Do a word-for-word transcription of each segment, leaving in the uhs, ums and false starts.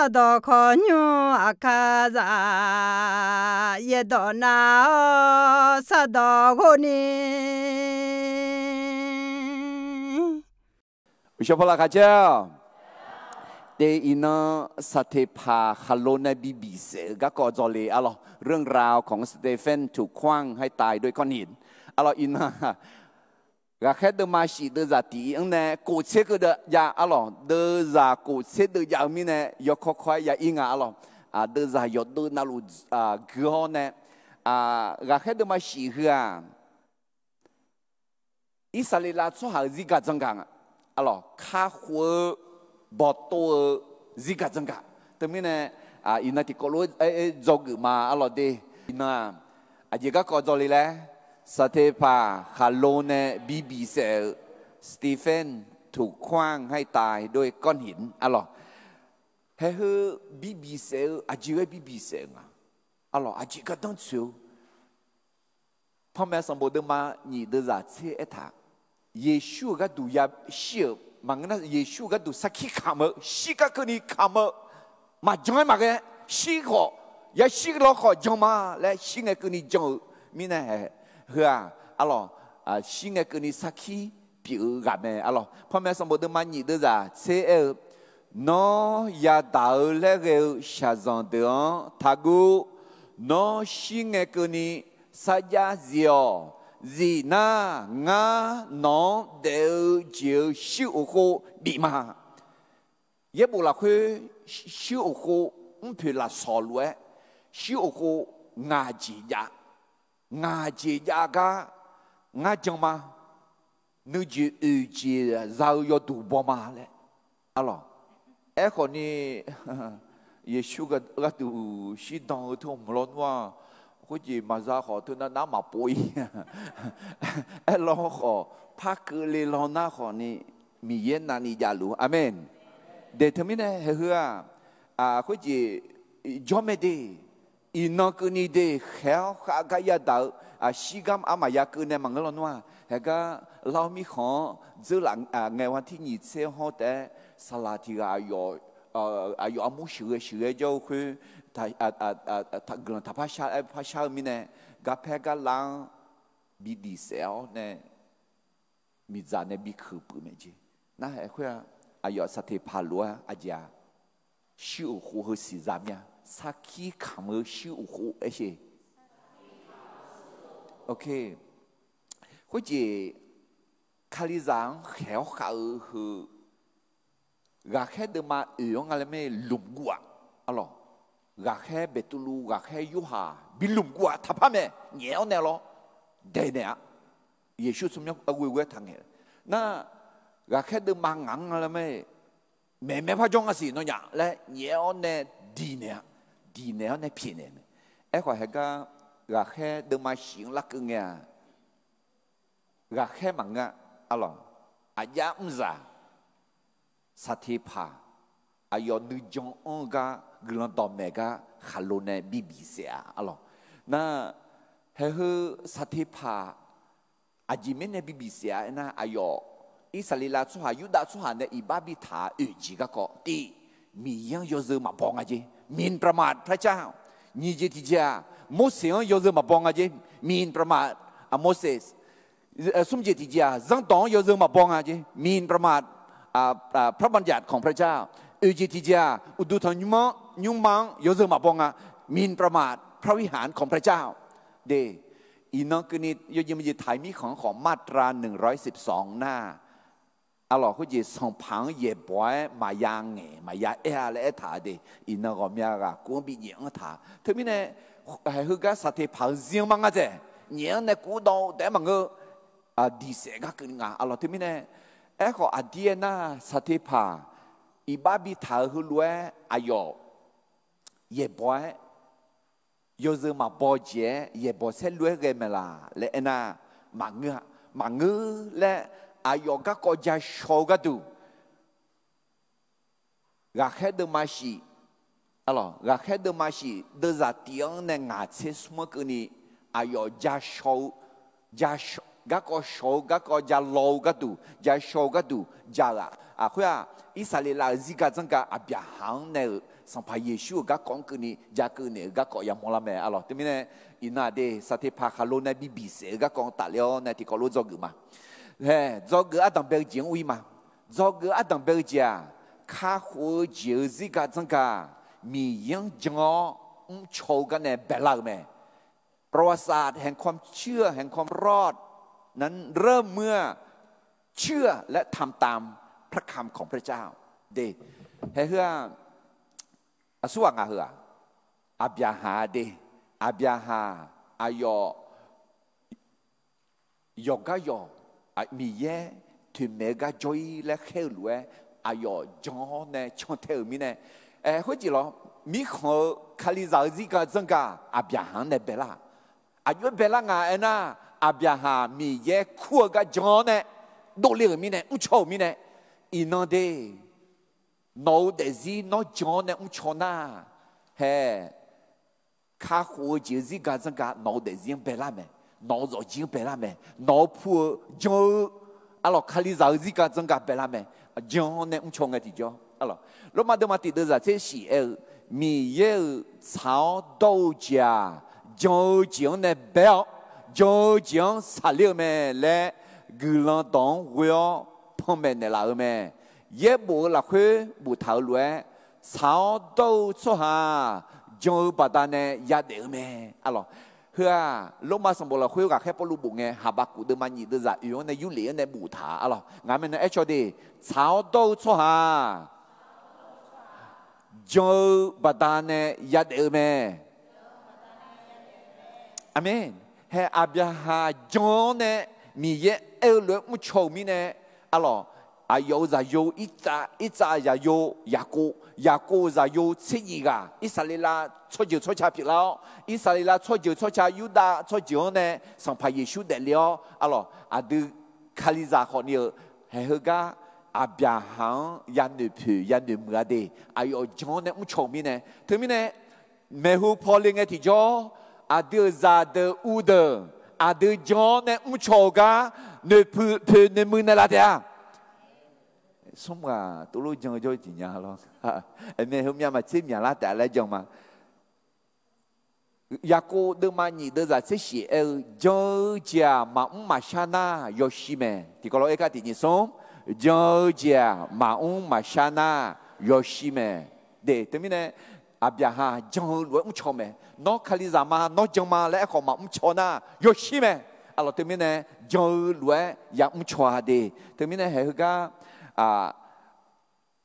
Sardawq khawqnymr aqkar zaq, yaerdawq nav-awr sardawq ghov ni. Uqshawq paq laqkhaq caer-awq. Te iqnan saqteqpaq khaqlo nae bi biqsaef-eu garkawv dzawle arlawq. เรื่องราวของ Stephen ถูกขว้างให้ตายด้วยก้อนหิน arlawq. Iqnan ghaqkhaer deuvma shif deuvzaq tiq-ir-anr nae kof tser keuv deuv jav arlawq. Deuvzaq kof tser deuv jav-eu mirnae yawkawr kawr-aer ya ir nga arlawq. Deuvzaq yawqdeuv navluf gui-awr nae, ghaqkhaer deuvma shif heu-aq, Irsaqleqlav tsawrhaq-euq zirgaq dzanr gaq nga arlawq. Kakhof-eu bawqtov-eu zirgaq dzanr gaq. Teumirnae iqnan tiqkawv lof-aer dzawgeuf ma arlawq de. Iqnan-aq, aqjeq garkawv dzawle laer, saqteqpaq khaqlo nae bi biqsaef-euq สตีเฟน ถูกขว้างให้ตายด้วยก้อนหิน arlawq. Haeq heu bi biqsaef-eu aqjeq ghae bi biqsaef-eu nga arlawq. Aqjeq gardanr tsoeq-eu Panmaeq sanqbof deuvma nyif deuvzaq tser aertaq, Yeqsur-euq gharduq yashir-euq maqngeur nar, Yeqsur-euq gharduq sarkir kamq-eu, shirgar keuvni kamq-eu, maqjan-aer maqghae, shir khawf, yashir lawkhawf jan ma laer shir ngae keuvni jan-eu mirnae, heu-aq arlawq, shir ngae keuvni sarkir pyeuf-eu ghaq mae arlawq. Panmaeq sanqbof deuvma nyif deuvzaq tser aer-eu, Nawr yadaq-eu laer ghae-eu shaqzanq deuq-anr taqguv. Nawr shir ngae keuvni sarjax zif-awq. Zif nar, ngar nawq-anr daef-eu jeq-eu shir uq khov bif ma. Yaerbof lafkhoer shir uq khov mrpoeq lafsawq lof-aer, shir uq khov ngaq jeq jav, ngaq jeq jav gar ngar jan ma. Nuijeq oeq jeq za-eu yawduq baw ma laer arlawq. Aerkhawf ni, Yeqsur gharduq shirdan-eu teu mq lawnmr-aq, khoerjeq maqza khawf teu nar nar maqpov-ir. Aerlawr khawf, par keuvle law nar khawf ni, Miqyaer navni javluf. Aqmeq. De teumirnae haeq heu-aq, khoerjeq jawr mae de. Iqnan keuvni de khaeq-awr khav gar yadaq-eu, shirgar armaf ya keuv nae maqngeur lawnmr-aq, haeq gar lar-awr mirkhanq-anr dzeur laf ngae, วันที่ nyiq tser hawr taef-aer saqlaq tiq ghaq aqyawf armur sheuqghae sheuqghae jawr-eu khoer, guiqlanq taqpar shar-aer parshar-eu mirnae, garpaer garlar-anr bi diq saef-awr nae miqdzaq nae bi keuq peuq mae jeq. Narhaq khoer-aq, aqyawf saqteqpaq lof-aer aqjeq-aq, shir uq khov heu siqza mir-a. Sarkir kamq-eu shir uq khov aer sher. Khoerjeq, Kalizaq-anr khaeq-awr khav-eu heu, ghaqkhaer deuvma oeq-anr nga laer mae, lmq guv-aq arlawq. Ghaqkhaer Beqtuvluv, ghaqkhaer Yorhaq bi lmq guv-aq taqpar mae, nyaef-awr nae lawr daeq naeq-a. Yeqsur tsawrmyanr ghoe ghoe-aer taqngaeq nar, ghaqkhaer deuvma ngaq-anr nga laer mae, maeqmae par jawr nga siq nawnyaf laer nyaef-awr nae diq naeq-a. Diq naeq-awr nae pyaeqnaeq mae. Aerkhawf haeq gar ghaqkhaer deuvma shif-anr larkeuv ngae-aq, ghaqkhaer maqngeur-a arlawq. Aqjav mrzaq saqteqpaq aqyawf nuijan anr-eu gar guiqlanq dawqmaeq gar khaqlo nae bi bisaef-a arlawq. Nar, haeq heu saqteqpaq aqjeq mirnae bi bisaef-a aernar, aqyawf Irsaqleqlav tsawrhaq, Yurdav tsawrhaq nae iqbax bi taq-a oeq jeq garkawv tiq, Miqyaer-anr yawzeu maqbaw nga jer, หมิ่นประมาทพระเจ้า. Nyiq jeq tiqjeq-aq, Morseq-anr yawzeu maqbaw nga jer, หมิ่นประมาท Moses. Smr jeq tiqjeq-aq, zanrdawq-anr yawzeu maqbaw nga jer, หมิ่นประมาท พระบัญญัติของพระเจ้า. Oeq jeq tiqjeq-aq, uqduq tanqnymr-anr, nymrma-anr yawzeu maqbaw nga, หมิ่นประมาทพระวิหารของพระเจ้า. De, iqnan keuvni yawjeq maqjeq taq-ir mirkhanq-anr khawf มาตราหนึ่งร้อยสิบสอง nar, arlawq khoerjeq sanqpaq-anr yaeqbawq-aer maqya ngaeq maqya aer-a laer aertaq-a de. Iqnan ghawqmya ghaq kov-anr bi nyaef-anr taq. Teumirnae, haeq heugar saqteqpaq-eu zir-anr mar ngar dzaeq, nyaef-anr nae kuvdawv-eu taef-aer maqngeur, diqsaef gar keuvni nga arlawq. Teumirnae, aerkhawf aqdir aernar saqteqpaq iqbax bi taq-euq heulof-aer aqyawf yaeqbawq-aer yawzeu maqbaw jeq-aer yaeqbawq saerlu-aer ghae maeqlaf laer aernar, maqngeur-a. Maqngeur laer aqyawf garkawv ja shaw-eu gharduq, ghaqkhaer deuvma shif, ghaqkhaer deuvma shif deuvzaq tif-anr nae ngaq tser smr-anr keuvni, aqyawf ja shaw-eu, garkawv shaw-eu, garkawv ja law-eu gharduq, ja shaw-eu gharduq ja-euq-aq, Aqkhoer-aq, Irsaqleqlav-euq zirgar dzanrgar Aqbyaqhaq-anr nae-euq Sanqpaq Yeqsur-euq garkawv-anr keuvni ja keuv naeq-euq garkawv yamawr lar mae. Arlawq, teumirnae iqnan-aq de, Saqteqpaq khaqlo nae bi biqsaef-eu garkawv-anr tafler-awr nae tiqkawv lof dzawgeuf ma. Hae, dzawgeuf ardanq bae-eu jeq-anr ur-ir ma. Dzawgeuf ardanq bae-eu jeq-aq, kakhof-eu jeq-euq zirgar dzanrgar Miqyaer-anr jan-awr mrcaw-eu gar nae baelar-euq mae. ประวัติศาสตร์แห่งความเชื่อ แห่งความรอดนั้นเริ่มเมื่อเชื่อและทำตามพระคำของพระเจ้า De, haeheu-aq, aqsurghaq ngaq heu-aq, Aqbyaqhaq de, Aqbyaqhaq aqyawf yawqgar yawq Miqyaer toeqmaeq-eu gar jawr-ir laer khaer-eu lof-aer, aqyawf jan-awr nae cantae-euq mirnae, khoerjeq lawr, mirkhanq-eu Kalizaq-eu zirgar dzanrgar Aqbyaqhaq-anr nae baelar. Aqjox-aer baelar nga aernar, Aqbyaqhaq Miqyaer kur-eu gar jan-awr nae dovle-euq mirnae, mrcaw-euq mirnae, iqnan de, nawq-euq daefzir nawr jan-awr nae mrcaw nar, hae, kakhof-eu jeq-eu zirgar dzanrgar nawq-eu daefzir-anr baelar mae. Nawq-euq zawqjir-anr baelar mae. Nawq-euq pu-eu jan-eu, arlawq, Kalizaq-eu zirgar dzanrgar baelar mae. Jan-awr nae mrcaw ngae tiqjawr, arlawq, Lormav deuvma tiq deuvzaq tser shif aer-eu, Miqyaer-euq tsaq-awr dawr-eu jeq-aq, jan-eu jeq-anr nae bae-awr, jan-eu jeq-anr saqler-eu mae laer guiqlanq dawq-anr ghoe-awr panmaeq naeqlaf-eu mae. Yaerbof-eu lafkhoer boftaq-euq lof-aer, tsaq-awr dawr-eu tsawrhaq-aq, jan-eu baqdanae yadaef-eu mae. Arlawq, heu-aq, Lormav sanqbof lafkhoer ghaqkhaer Pawrluv bof ngae, Haqbaqkuq deuvma nyiq deuvzaq oeq-anr nae yurlef-anr nae boftaq-a. Arlawq, ngaq-anr mae nae aercaw de, tsaq-awr dawr-eu tsawrhaq-aq, jan-eu baqdanae yadaef-eu mae. Aqmeq. Hae, Aqbyaqhaq jan-awr nae Miqyaer aer-eu lof-aer mrcaw-euq mirnae, arlawq, aqyawf-euq zaqyo, Irtsav, Irtsav zaqyo Yaqkov, Yaqkov-euq zaqyo tser nyiq ghaq Irsaqleqlav tsawrjeuq tsawrca pyeuflar-awr, Irsaqleqlav tsawrjeuq tsawrca Yurdav tsawrjeuq-anr nae Sanqpaq Yeqsur daefle-awr, arlawq, aqdui Kalizaq khawfni-euq haeq heugar Aqbyaqhaq-anr yanoeq poeq yanoeq muiq-a de, aqyawf jan-awr nae mrcaw-euq mirnae. Teumirnae, maeqhu paw le ngae tiqjawr, aqdui-euq zaqdeuq uvdeuq, aqdui jan-awr nae mrcaw-eu gar noeqpoeq noeqmuiq naeqlaf taef-a. Smr ghaq tovlof jan-eu jawr-eu jeq nya lawr. Maeqhu myav maqtser myaqlar taef laer jan ma. Yaqkov deuvma nyiq deuvzaq tser shif aer-eu, jan-eu jeq-aq maqmr maqshar nar yawshir mae. Tiqkawv lof-aer kar tiq nyiq smr, jan-eu jeq-aq maqmr maqshar nar yawshir mae. De, teumirnae, Aqbyaqhaq jan-eu lof-aer mrcaw mae. Nawr Kalizaq ma, nawr jan ma laer aerkhawf maqmr caw nar yawshir mae. Arlawq, teumirnae, jan-eu lof-aer yamr caw-a de. Teumirnae haeq heugar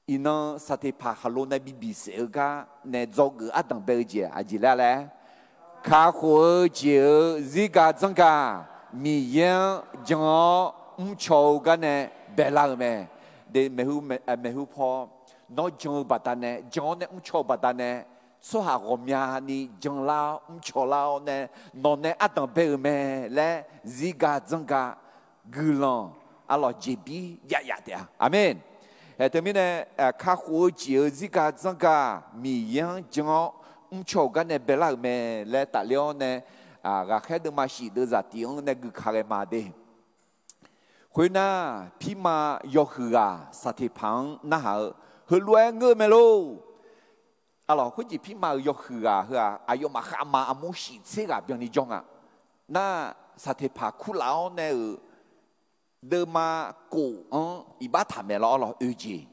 iqnan Saqteqpaq khaqlo nae bi biqsaef-eu gar nae dzawgeuf ardanq bae-eu jeq aqjeq laer laer, kakhof-eu jeq-euq zirgar dzanrgaq Miqyaer-anr jan-awr mrcaw-eu gar nae baelar-euq mae. De, maeqhu paw, nawr jan-eu baqdanae, jan-awr nae mrcaw-eu baqdanae, tsawrhaq ghawqmyani janlar-awr mrcaw lar-awr nae, nawq nae ardanq bae-euq mae laer zirgar dzanrgaq guiqlanq, arlawq, jeqbir jav yaf taef-a. Aqmeq. Haeq teumirnae, kakhof-eu jeq-euq zirgar dzanrgaq Miqyaer-anr jan-awr mrcaw-euq gar nae baelar-euq mae laer tafler-awr nae, ghaqkhaer deuvma shif deuvzaq tiq-anr nae guika ghae ma de. Khoernar, pirma yawhuiq ghaq Saqteqpaq-anr narhaq-eu, heulof-aer ngeur-eu mae lor. Arlawq, khoerjeq pirma-euq yawhuiq ghaq heu-aq, aqyawfmaf khavma armur shif tser ghaq byanni jawr nga. Nar, Saqteqpaq kurlaf-awr nae-euq deuvma kof-anr iqbax taq maeq lawr, arlawq, oeq jeq.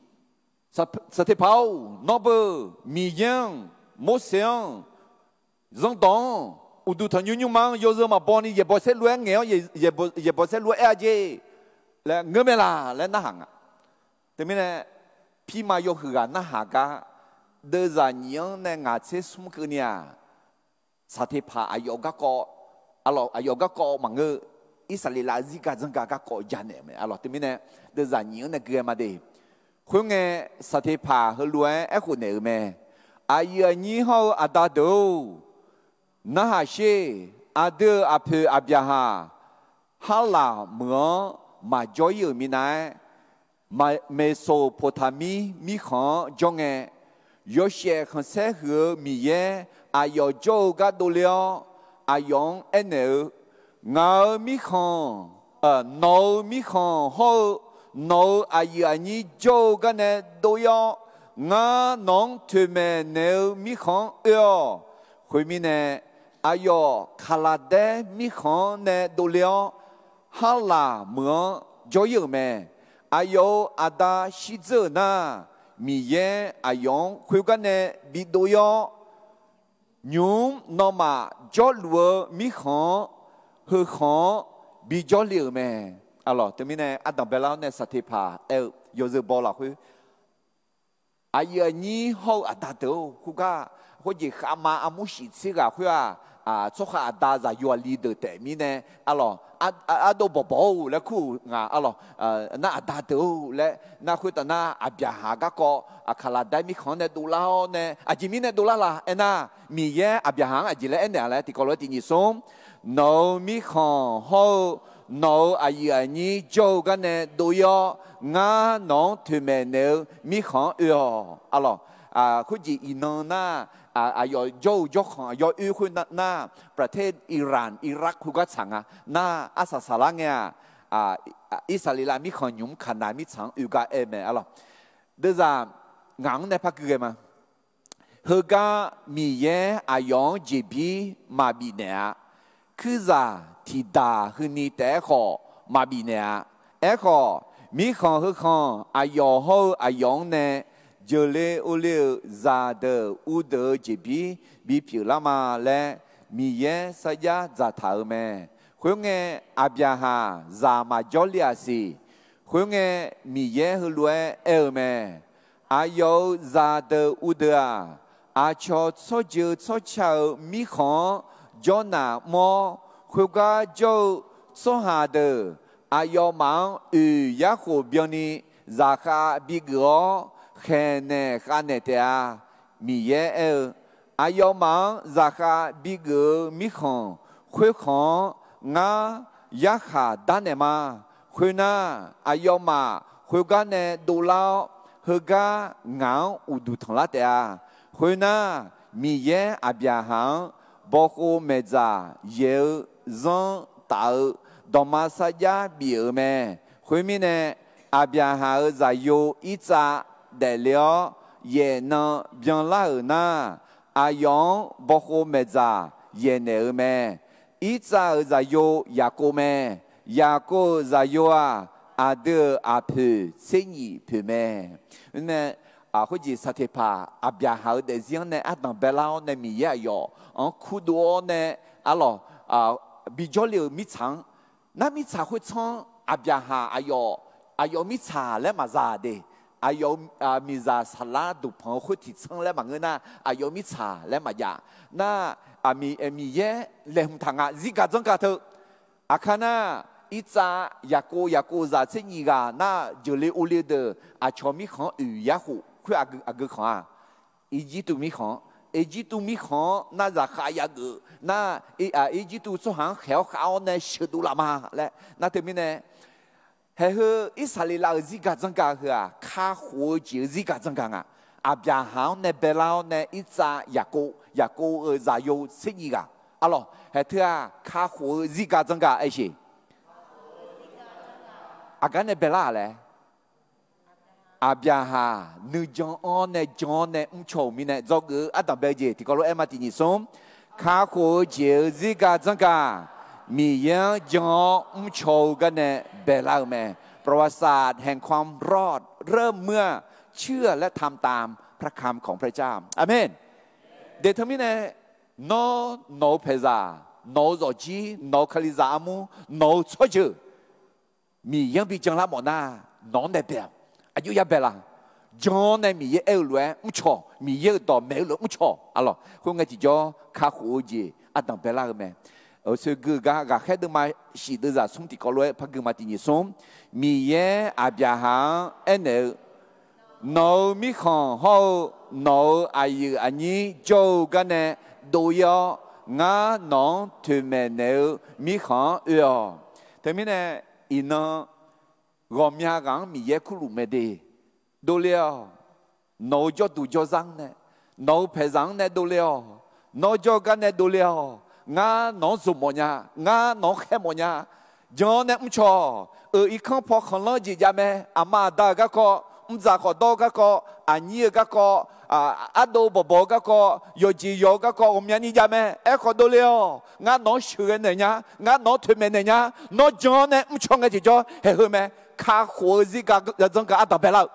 Saqteqpaq-or, nawr beu, Miqyaer-anr, Morseq-anr, Zanrdawq-anr, uqduq tanqnymr nymrma-anr yawzeu maqbaw ni yaeqbawq saerlu-aer ngaeq-awr, yaeqbawq saerlu-aer aer-a jeq laer ngeur mae laq laer narhaq nga. Teumirnae, pirma yawhuiq ghaq narhaq gar, deuvzaq nyiq-anr nae ngaq tser smr keuvni-aq, Saqteqpaq aqyawf garkawv, arlawq, aqyawf garkawv maqngeur, Irsaqleqlav zirgar dzanrgar garkawv janaeq-euq mae. Arlawq, teumirnae, deuvzaq nyiq-anr nae gui-aer ma de. Khoerngae, Saqteqpaq heulof-aer aerkhof naeq-euq mae. Aqyuif aqnyir hawr-eu aqda deuq-or, narhaq sher. Aqdui-euq aqpoeq Aqbyaqhaq Harlaq meuq-anr maqjawr-ir-euq minav-aer, Meqsoqpoqtaqmir mirkhanq-anr jawr ngae, yawshaef khanqsaer huiq-eu Miqyaer aqyawf jawr-eu gar dovler-awr, aqyawf-anr aernaeq-eu, Ngaq-euq mirkhanq, nawq-euq mirkhanq hawr-eu nawq-euq aqyuif aqnyir jawr-eu garnae dov-ir-awr, ngar nawq-anr toeqmaeq naeq-eu mirkhanq-anr oe-awq. Khoermirnae, aqyawf Kaqlaqdaer mirkhanq-anr nae dovle-awr, Harlaq meuq-anr jawr-ir-euq mae. Aqyawf-euq aqda shirdzeur-euq nar, Miqyaer aqyawf-anr khoergar nae bidov-ir-awr, nymq-mr nawmaf jawrluf-eu mirkhanq-anr, heu khanq-anr bijawr le-euq mae. Aqlawq, teumirnae ardanq baelar-awr nae saqteqpaq aer-eu yawzeu baw lafkhoer, aqyuif aqnyir hawr-eu aqda deuq-or, khoergar, khoerjeq khavma armur shif tser ghaq khoer-aq, tsawrhaq aqda zaqyo aqli deuq taef mirnae, aqlawq, ardov bawqbawq-or laer kur-euq nga, aqlawq, nar aqda deuq-or laer nar khoertav nar Aqbyaqhaq garkawv Kaqlaqdaer mirkhanq-anr nae dovlar-awr nae, aqjeq mirnae dovlar la aernar, Miqyaer Aqbyaqhaq-anr aqjeq laer aernaeq-a laer tiqkawv lof-aer tiq nyiq smr, nawq-euq mirkhanq hawr-eu nawq-euq aqyuif aqnyir jawr-eu garnae dov-ir-awr, ngar nawq-anr toeqmaeq naeq-eu mirkhanq-anr oe-awq. Aqlawq, khoerjeq iqnan nar, aqyawf jawr-eu jawrkhanq aqyawf oe khoernar, ประเทศอิหร่าน อิรัก khoergar tsaq nga. Nar arsaq saqlar ngae-aq, Irsaqleqlav mirkhanq nymq-mr Kaqnaq mirtsaq-anr oe gar aer mae, aqlawq. Deuvzaq ngaq-anr nae par gui ghae ma. Heugar Miqyaer aqyawf-anr jeqbir maqbif naeq-a. Kuirzaq tiqdaq heuni taef-aer khawf maqbif naeq-a. Aerkhawf, mirkhanq heu khanq aqyawf hawr-eu aqyawf-anr nae jeuqle ovle-euq zaqdeuq uvdeuq-eu jeqbir bipyeuf lar ma laer Miqyaer sarjax dzaqtaq-euq mae. Khoerngae, Aqbyaqhaq zaq maqjawr le-aq siq. Khoerngae, Miqyaer heulof-aer aer-eu mae. Aqyawf-euq zaqdeuq uvdeuq-aq, aqcawq tsawrjeuq tsawrca-euq mirkhanq-anr jawrnaq mr-awr, khoergar jawr-eu tsawrhaq deuq aqyawfmaf-anr oeq yarkhof byanni zaqkhav bigeuf-awr, khaeqnaeq khavnaeq taef-a. Miqyaer aer-eu, aqyawfmaf-anr zaqkhav bigeuf-eu mirkhanq khoerkhanq-anr ngar yarkhaq darnaeq ma. Khoernar, aqyawfmaf khoergar nae dovlar-awr, heugar ngaq-anr uqduq tanqlar taef-a. Khoernar, Miqyaer Aqbyaqhaq-anr bawkhov maeqdzaq yaeq-eu zanr taf-eu dawqma sarjax bif-euq mae. Khoermirnae, Aqbyaqhaq-euq zaqyo Irtsav daefle-awr yaefnan byanlar-euq nar, aqyawf-anr bawkhov maeqdzaq yaeqnaeq-eu mae. Irtsav-euq zaqyo Yaqkov mae. Yaqkov-euq zaqyo-aq, aqdui-euq aqpoeq tser nyif poeq mae. Khoerjeq saqteqpaq Aqbyaqhaq-euq daefzir-anr nae ardanq baelar-awr nae Miqyaer aqyawf-anr kurdov-awr nae, arlawq, bijawr le-euq mirtsaq-anr, nar mirtsaq khoertsanr-anr Aqbyaqhaq aqyawf, aqyawf mirtsaq laer maqza de. Aqyawf miqzaq saqlar duqpanq-eu khoer tiqtsanr laer maqngeur nar, aqyawf mirtsaq laer maqjav. Nar, Miqyaer laeqhmq taq nga zirgaq dzanrgaq teu. Aqkar nar, Irtsav, Yaqkov, Yaqkov zaq tser nyif ghaq nar, jeuqle ovle deuq aqcawq mirkhanq-anr oeq yarkhof khoer aqgeu khanq-a. Irjirtuv mirkhanq-anr, Irjirtuv mirkhanq-anr nar zaqkhav yageuf nar, Irjirtuv tsawrhaq-anr khaeq-awr khav-awr nae sheuqdov laf ma laer nar teumirnae, haeq heu Irsaqleqlav-euq zirgaq dzanrgaq heu-aq, kakhof-eu jeq-eu zirgaq dzanrgaq nga. Aqbyaqhaq-anr nae baelar-awr nae Irtsav, Yaqkov, Yaqkov-euq zaqyo tser nyif ghaq, arlawq, haeq teu-aq kakhof-eu zirgaq dzanrgaq aersheq. Aqgar nae baelar-aq laer, Aqbyaqhaq nuijan-anr nae jan-awr nae mrcaw-euq mirnae dzawgeuf-eu ardanq bae-eu jeq tiqkawv lof-aer ma tiq nyiq smr. Kakhof-eu jeq-eu zirgaq dzanrgaq, Miqyaer-anr jan-awr mrcaw-eu garnae baelar-euq mae. ประวัติศาสตร์แห่งความรอดเริ่มเมื่อเชื่อและทำตามพระคำของพระเจ้า อาเมน Deq teumirnae, nawr, nawq-eu paeqzaq, nawq-eu zawqjir, nawq-eu kalizaq armur, nawq-eu tsawrjeuq, Miqyaer-anr bi janlar mawf nar, nawq-anr nae bae-awq. Aqjox ya bae la? Jan-awr nae Miqyaer aer-eu lof-aer mrcaw, Miqyaer-euq dawq maeq-eu lof-aer mrcaw, arlawq, khoerngae tiqjawr kakhof-eu jeq ardanq baelar-eu mae. Oeqsoe gui-eu gar ghaqkhaer deuvma shif deuvzaq smr tiqkawv lof-aer par gui ma tiq nyiq smr. Miqyaer Aqbyaqhaq-anr aernaeq-eu, nawq-euq mirkhanq hawr-eu nawq-euq aqyuif aqnyir jawr-eu garnae dov-ir-awr, ngar nawq-anr toeqmaeq naeq-eu mirkhanq-anr oe-awq. Teumirnae, iqnan ghawqmya ghaq-anr Miqyaer kurluf mae de. Dovle-awq. Nawq-euq jawrduq jawrzar-anr nae, nawq-euq paeqzaq-anr nae dovle-awq. Nawr jawr-eu gar nae dovle-awq. Ngar nawq-anr zmq mawfnya, ngar nawq-anr khaer mawfnya. jan-awr nae mrcaw-awq. Euq irkanr paw khanqlanr jeq jav mae. Aqma aqda-euq garkawv, mrdzaq khawf dawr-eu garkawv, aqnyir-eu garkawv, ardov bawqbawq-eu garkawv, yawqjeq yawq-eu garkawv ghawqmyani jav mae. Aerkhawf dovle-awq. Ngar nawq-anr sheuqghae naeq nya. Ngar nawq-anr toeqmaeq naeq nya. Nawr jan-awr nae mrcaw ngae tiqjawr haeq heu mae. Kakhof-eu zirga dzanrga ardanq bae lar-eu.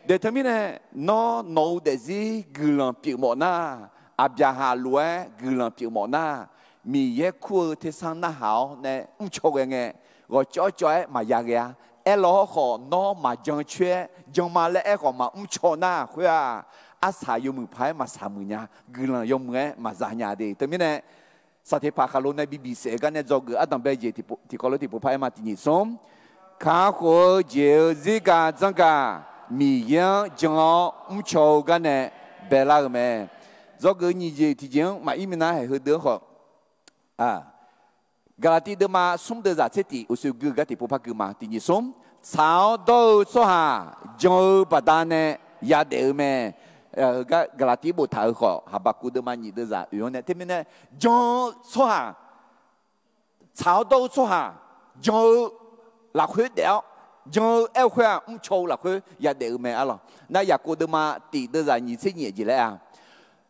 Daeq teumirnae, nawr nawq-eu daefzir guiqlanq pyeuf mawf nar, Aqbyaqhaq lof-aer guiqlanq pyeuf mawf nar, Miqyaer kur-eu tersar narhaq-awr nae mrcaw ghae ngae, ghawqcawv cawv-aer maqya ghae-a. Aerlawr khawf nawr maqjan coer-aer jan ma laer aerkhawf maqmr caw nar khoer-aq, arsaq yawmuiq paq-aer maqsaq muiq nya. Guiqlanq yawmuiq-aer maqza nya de. Teumirnae, saqteqpaq khaqlo nae bibiq saef-eu gar nae dzawgeuf ardanq bae jeq tiqkawv lof tiqpov par-aer ma. Tiqnyiq smr, kakhof-eu jeq-eu zirga dzanrgaq Miqyaer-anr jan-awr mrcaw-eu gar nae baelar-eu mae. Dzawgeuf nyiq jeq tiqjeq-anr maqir minav haeq heudeuq-anr khawf, Gaqlaqtiv deuvma smr deuvzaq tser tiq uqshoe gui-eu gar tiqpov par gui ma. Tiqnyiq smr, tsaq-awr dawr-eu tsawrhaq jan-eu baqdanae yadaef-eu mae. Heugar Gaqlaqtiv boftaq-euq khawf, Haqbaqkuv deuvma nyiq deuvzaq oeq-anr nae teumirnae, jan-eu tsawrhaq, tsaq-awr dawr-eu tsawrhaq jan-eu lafkhoer daef-awr, jan-eu aer-eu khoer-aq mrcaw-eu lafkhoer yadaef-eu mae arlawq. Nar Yaqkov deuvma tiq deuvzaq nyiq tser nyiq jeq laer-a,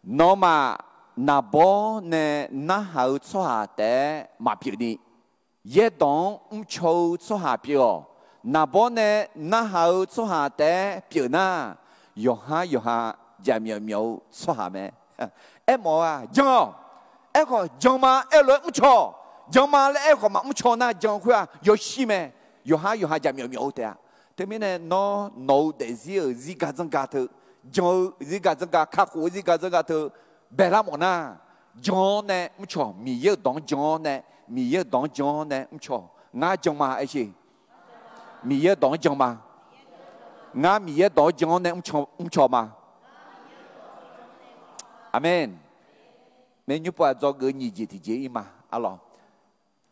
nawmaf naqbawr nae narhaq-eu tsawrhaq taef-aer maqpyeuf ni, yaerdawq-anr mrcaw-eu tsawrhaq pyeuf-awq. Naqbawr nae narhaq-eu tsawrhaq taef-aer pyeuf nar, yawqhar yawqha jaqmyawf myawf-eu tsawrhaq mae. Aermawf-eu-aq jan-awq. Aerkhawf jan ma aer-eu lof-aer mrcaw-awq. Jan ma laer aerkhawf maqmr caw nar jan khoer-aq yawshir mae. Yawqhar yawqha jaqmyawf myawf-eu taef-a. Teumirnae nawr nawq-eu daefzir-euq zirga dzanrga teu, jan-eu zirga dzanrga, kakhof-eu zirga dzanrga teu baelar mawf nar, jan-awr nae mrcaw. Miqyaer-euq dawq-anr jan-awr nae, Miqyaer-euq dawq-anr jan-awr nae mrcaw. Ngar jan ma aer sher. Miqyaer-euq dawq-anr jan ma. Ngar Miqyaer dawq-anr jan-awr nae mrcaw ma. Aqmeq. Maernymr pov-aq dzawgeuf-eu nyiq jeq tiqjeq ir ma arlawq.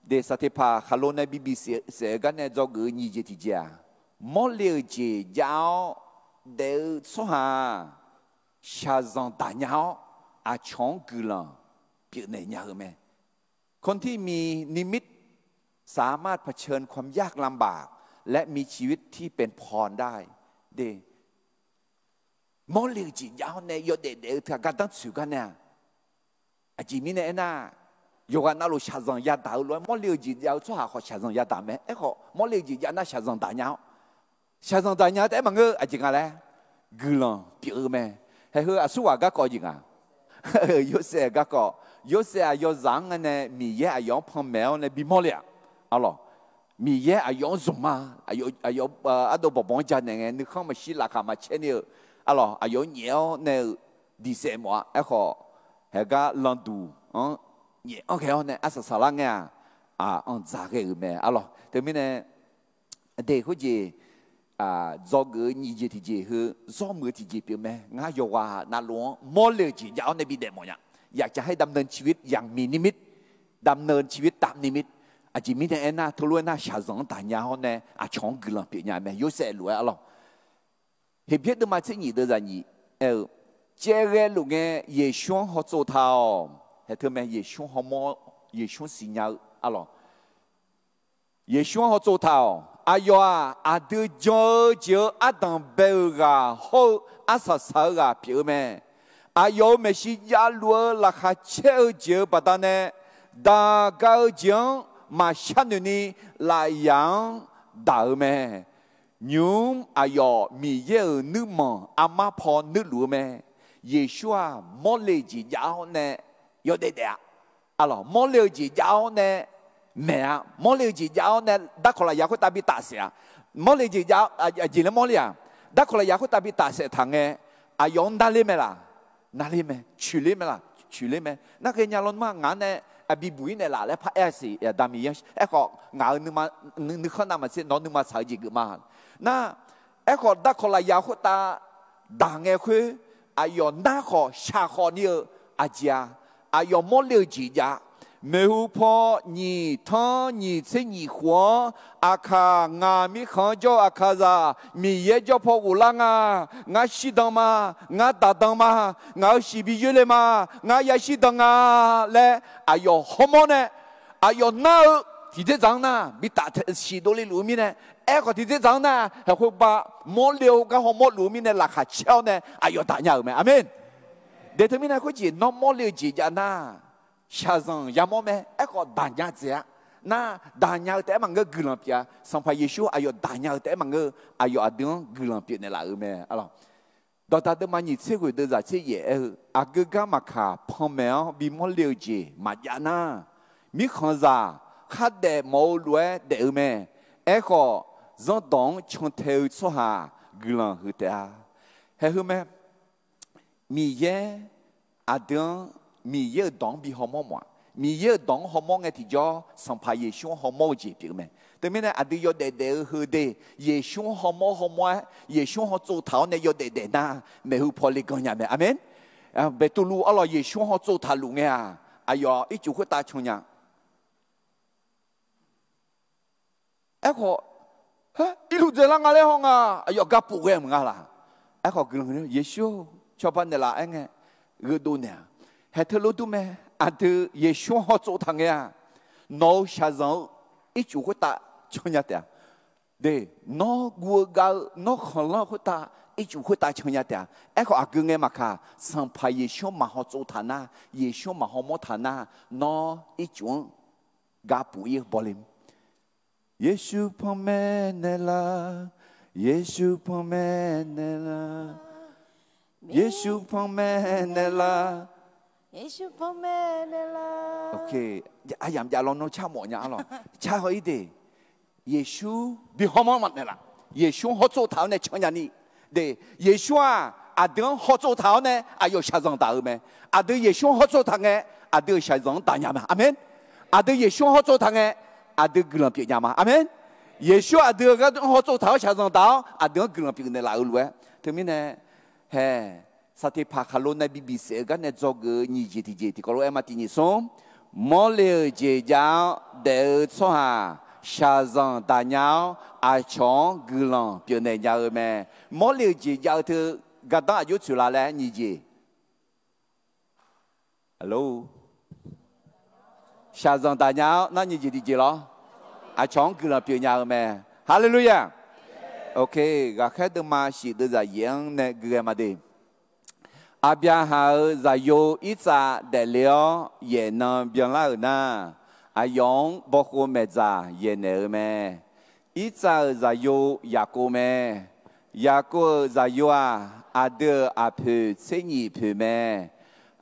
Deq saqteqpaq khaqlo nae bibiq saef-eu gar nae dzawgeuf-eu nyiq jeq tiqjeq-aq, mawrle-euq jeq jav-awr daef-eu tsawrhaq-aq, shaqzanq daq nya-awr aqcawq-anr guiqlanq pyeufnaeq nya-eu mae. คนที่มีนิมิตสามารถเผชิญความยากลำบากและมีชีวิตที่เป็นพรได้ Mawrle-eu jeq jav-awr nae yawdaef daef-eu teu-aq gardanr tsoeq gar nae-aq, aqjeq mirnae aernar, yawqghaq navluf shaqzanq yadaq-eu lof-aer mawrle-eu jeq jav-eu tsawrhaq khawf shaqzanq yadaq mae. Aerkhawf mawrle-eu jeq jav nar shaqzanq daq nya-awr, shaqzanq daq nya taef-aer maqngeur. Aqjeq nga laer, guiqlanq pyeuf-eu mae. Haeq heu aqsurghaq garkawv jeq nga. Yorsaev garkawv, Yorsaev aqyawf zaq-anr nga nae Miqyaer aqyawf-anr panmaeq-awr nae bimawr le-aq, arlawq, Miqyaer aqyawf-anr zmq ma. Aqyawf ardov bawqbawq-anr janaeq ngae nuikhanr maqshir laqkhaq maqcaer ni-eu, arlawq, aqyawf-anr nyaef-awr nae-euq diq saef mawf-a. Aerkhawf haeq gar landuq-anr nyaef-anr ghae-awr nae arsaq saqlar ngae-aq, anqdzaq ghae-euq mae arlawq. Teumirnae, deq khoerjeq dzawgeuf-eu nyiq jeq tiqjeq heu zawr muiq-eu tiqjeq pyeuf mae. Ngar yawqghaq navluf-anr mawrle-euq jeq jav-awr nae bidaef mawf nya. อยากจะให้ดำเนินชีวิตอย่างมีนิมิต ดำเนินชีวิตตามนิมิต Aqjeq mirnae aernar, teulof-aer nar shaqzanq-anr daq nya-awr nae aqcawq-anr guiqlanq pyeuf nya mae. Yorsaev lof-aer arlawq, Heqbyaer deuvma tser nyiq deuvzaq nyiq aer-eu, caevghae luf ngae Yeqsur-anr hawtsov taq-awq. Haeq teu mae, Yeqsur-anr hawmawr, Yeqsur siqnya-eu arlawq. Yeqsur-anr hawtsov taq-awq. Aqyawf-aq, aqdui jan-eu jeq-eu ardanq bae-euq ghaq hawr-eu arsaq saq-eu ghaq pyeuf-eu mae. Aqyawf-euq maeqshi javluf-eu laqkhaq caer-eu jeq-eu baqdanae, daq ga-eu jeq-anr maqshar noeq ni lafyaq-anr daq-eu mae. Nymq-mr aqyawf Miqyaer-euq nuirmanq armar paw nuirluf-eu mae. Yeqsur-aq, mawrle jeq jav-awr nae yawdaef daef-a. Arlawq, mawrle-eu jeq jav-awr nae maeq-a. Mawrle-eu jeq jav-awr nae darkawq lafyaq khoertav bi tafsaef-a. Mawrle jeq jav, aqjeq laer mawrle-aq, darkawq lafyaq khoertav bi tafsaef taq ngae, aqyawf-anr narler mae laq? Narler mae. Coeqler mae laq? Coeqler mae. Narghae nya lawnmr-aq, ngaq-anr nae aqbi buq-ir naeqlaf laer paraer-a siq. Aqda Miqyaer-anr aerkhawf, ngaq-euq nuikhanr navmaqtser nawq-eu nuima tsaq-eu jeq geuf ma. Nar, aerkhawf darkawq lafyaq khoertav daq ngae khoer, aqyawf nar khawf shaq khawf ni-eu aqjeq-a, aqyawf mawrle-eu jeq jav. Maeqhu paw nyiq tanr nyiq tser nyiq khof-anr, aqkaq ngaq mirkhanq-anr jawr-eu aqkaqzaq Miqyaer jawr paw ghoflar nga. Ngar shirdan ma. Ngar daqdan ma. Ngaq-euq shiq bi yoerle ma. Ngar yashir dan nga laer aqyawf hawmawr nae, aqyawf nar-eu tiqdzerdzaq-anr nar bi taf siqdov le luf-eu mirnae, aerkhawf tiqdzerdzaq-anr nar haeqkhoer ba mawrle-eu gar hawmawr luf-eu mirnae laqkhaq caer-awr nae aqyawf daq nya-euq mae. Aqmeq. Deuq teumirnae khoerjeq nawr mawrle-eu jeq jav nar, shaqzanq yamawr mae. Aerkhawf daqnya dzaeq-a. Nar daqnya-eu taef-aer maqngeur guiqlanq pyeuf-a. Sanqpaq Yeqsur aqyawf daqnya-eu taef-aer maqngeur, aqyawf aqdui-anr guiqlanq pyeufnaeq laf-euq mae. Dawqdaq deuvma nyiq tser ghoeq deuvzaq tser yaef aer-eu, aqgeu gar maqkaq panmaeq-awr bimawr le-eu jeq maqjav nar, mirkhanqzaq khardaef mawf-eu lof-aer daef-eu mae. Aerkhawf, zanrdawq-anr cantae-eu tsawrhaq guiqlanq huiq taef-a. Haeq heu mae. Miqyaer aqdui-anr Miqyaer-euq dawq-anr bi hawmawr mawf-aq. Miqyaer-euq dawq-anr hawmawr ngae tiqjawr, Sanqpaq Yeqsur-anr hawmawr-eu jeq pyeuf-eu mae. Teumirnae aqdui yawdaef daef-eu heu de, Yeqsur-anr hawmawr hawmawr-aer, Yeqsur-anr hawtsov taq-awr nae yawdaef daef nar, maeqhu paw le gan nya mae. Aqmeq. Beqtuvluv arlawq Yeqsur-anr hawtsov taqluf ngae-aq, aqyawf ircuf khoertav can nya. Aerkhawf, Haer, irluf dzaeqlar nga laer haw nga, aqyawf gapuf ghae mq nga laq? Aerkhawf guiqlanq Yeqsur-or, cawba naeqlaf aer ngae, gheudov naeq-aq. Haeq teulof dur mae. Aqdui Yeqsur-anr hawtsov taq ngae-aq, nawq-euq shaqzanq-eu ircuf khoertav can nya taef-a. De, nawr guv-eu gav-eu, nawr khanqlanr-eu khoertav, ircuf khoertav can nya taef-a. Aerkhawf aqgeu ngae maqkaq, Sanqpaq Yeqsur-anr maqhaw tsov taq nar, Yeqsur-anr maqhaw mawr taq nar, nawr ircuf-anr gapuf ir-eu bawle. Yeqsur panmaeq naeqlaf, Yeqsur panmaeq naeqlaf, Yeqsur panmaeq naeqlaf. Aqyamq jav lawnmr car mawf nya arlawq. Car haw ir de. Yeqsur bi hawmawr maqnaeq laf. Yeqsur-anr hawtsov taq-awr nae can nya ni. De, Yeqsur-aq, aqdui-anr hawtsov taq-awr nae aqyawf shaqzanq daq-eu mae. Aqdui Yeqsur-anr hawtsov taq ngae, aqdui-euq shaqzanq-anr daq nya ma. Aqmeq. Aqdui Yeqsur-anr hawtsov taq ngae, aqdui guiqlanq pyeuf nya ma. Aqmeq. Yeqsur aqdui-euq gar-anr hawtsov taq-awr shaqzanq daq-awr aqdui-anr guiqlanq pyeuf naeqlaf-eu lof-aer. Teumirnae, haeq, Saqteqpaq khaqlo nae bi biqsaef-eu gar nae dzawgeuf-eu nyiq jeq tiqjeq tiqkawv lof-aer ma tiq nyiq smr. Mawrle-euq jeq jav-awr daef-eu tsawrhaq shaqzanq daq nya-awr, aqcawq-anr guiqlanq pyeufnaeq nya-eu mae. Mawrle-euq jeq jav-eu teu gardanr aqjox tsoeq la laer nyiq jeq. Shaqzanq daq nya-awr nar nyiq jeq tiqjeq lawr, aqcawq-anr guiqlanq pyeuf nya-eu mae. Haleluya! Ok, ghaqkhaer deuvma shif deuvzaq yaef-anr nae gui ghae ma de. Aqbyaqhaq-euq zaqyo Irtsav daefle-awr yaef nan byanlar-euq nar, aqyawf-anr bawkhov maeqdzaq yaeqnaeq-eu mae. Irtsav-euq zaqyo Yaqkov mae. Yaqkov-euq zaqyo-aq, aqdui-euq aqpoeq tser nyif poeq mae.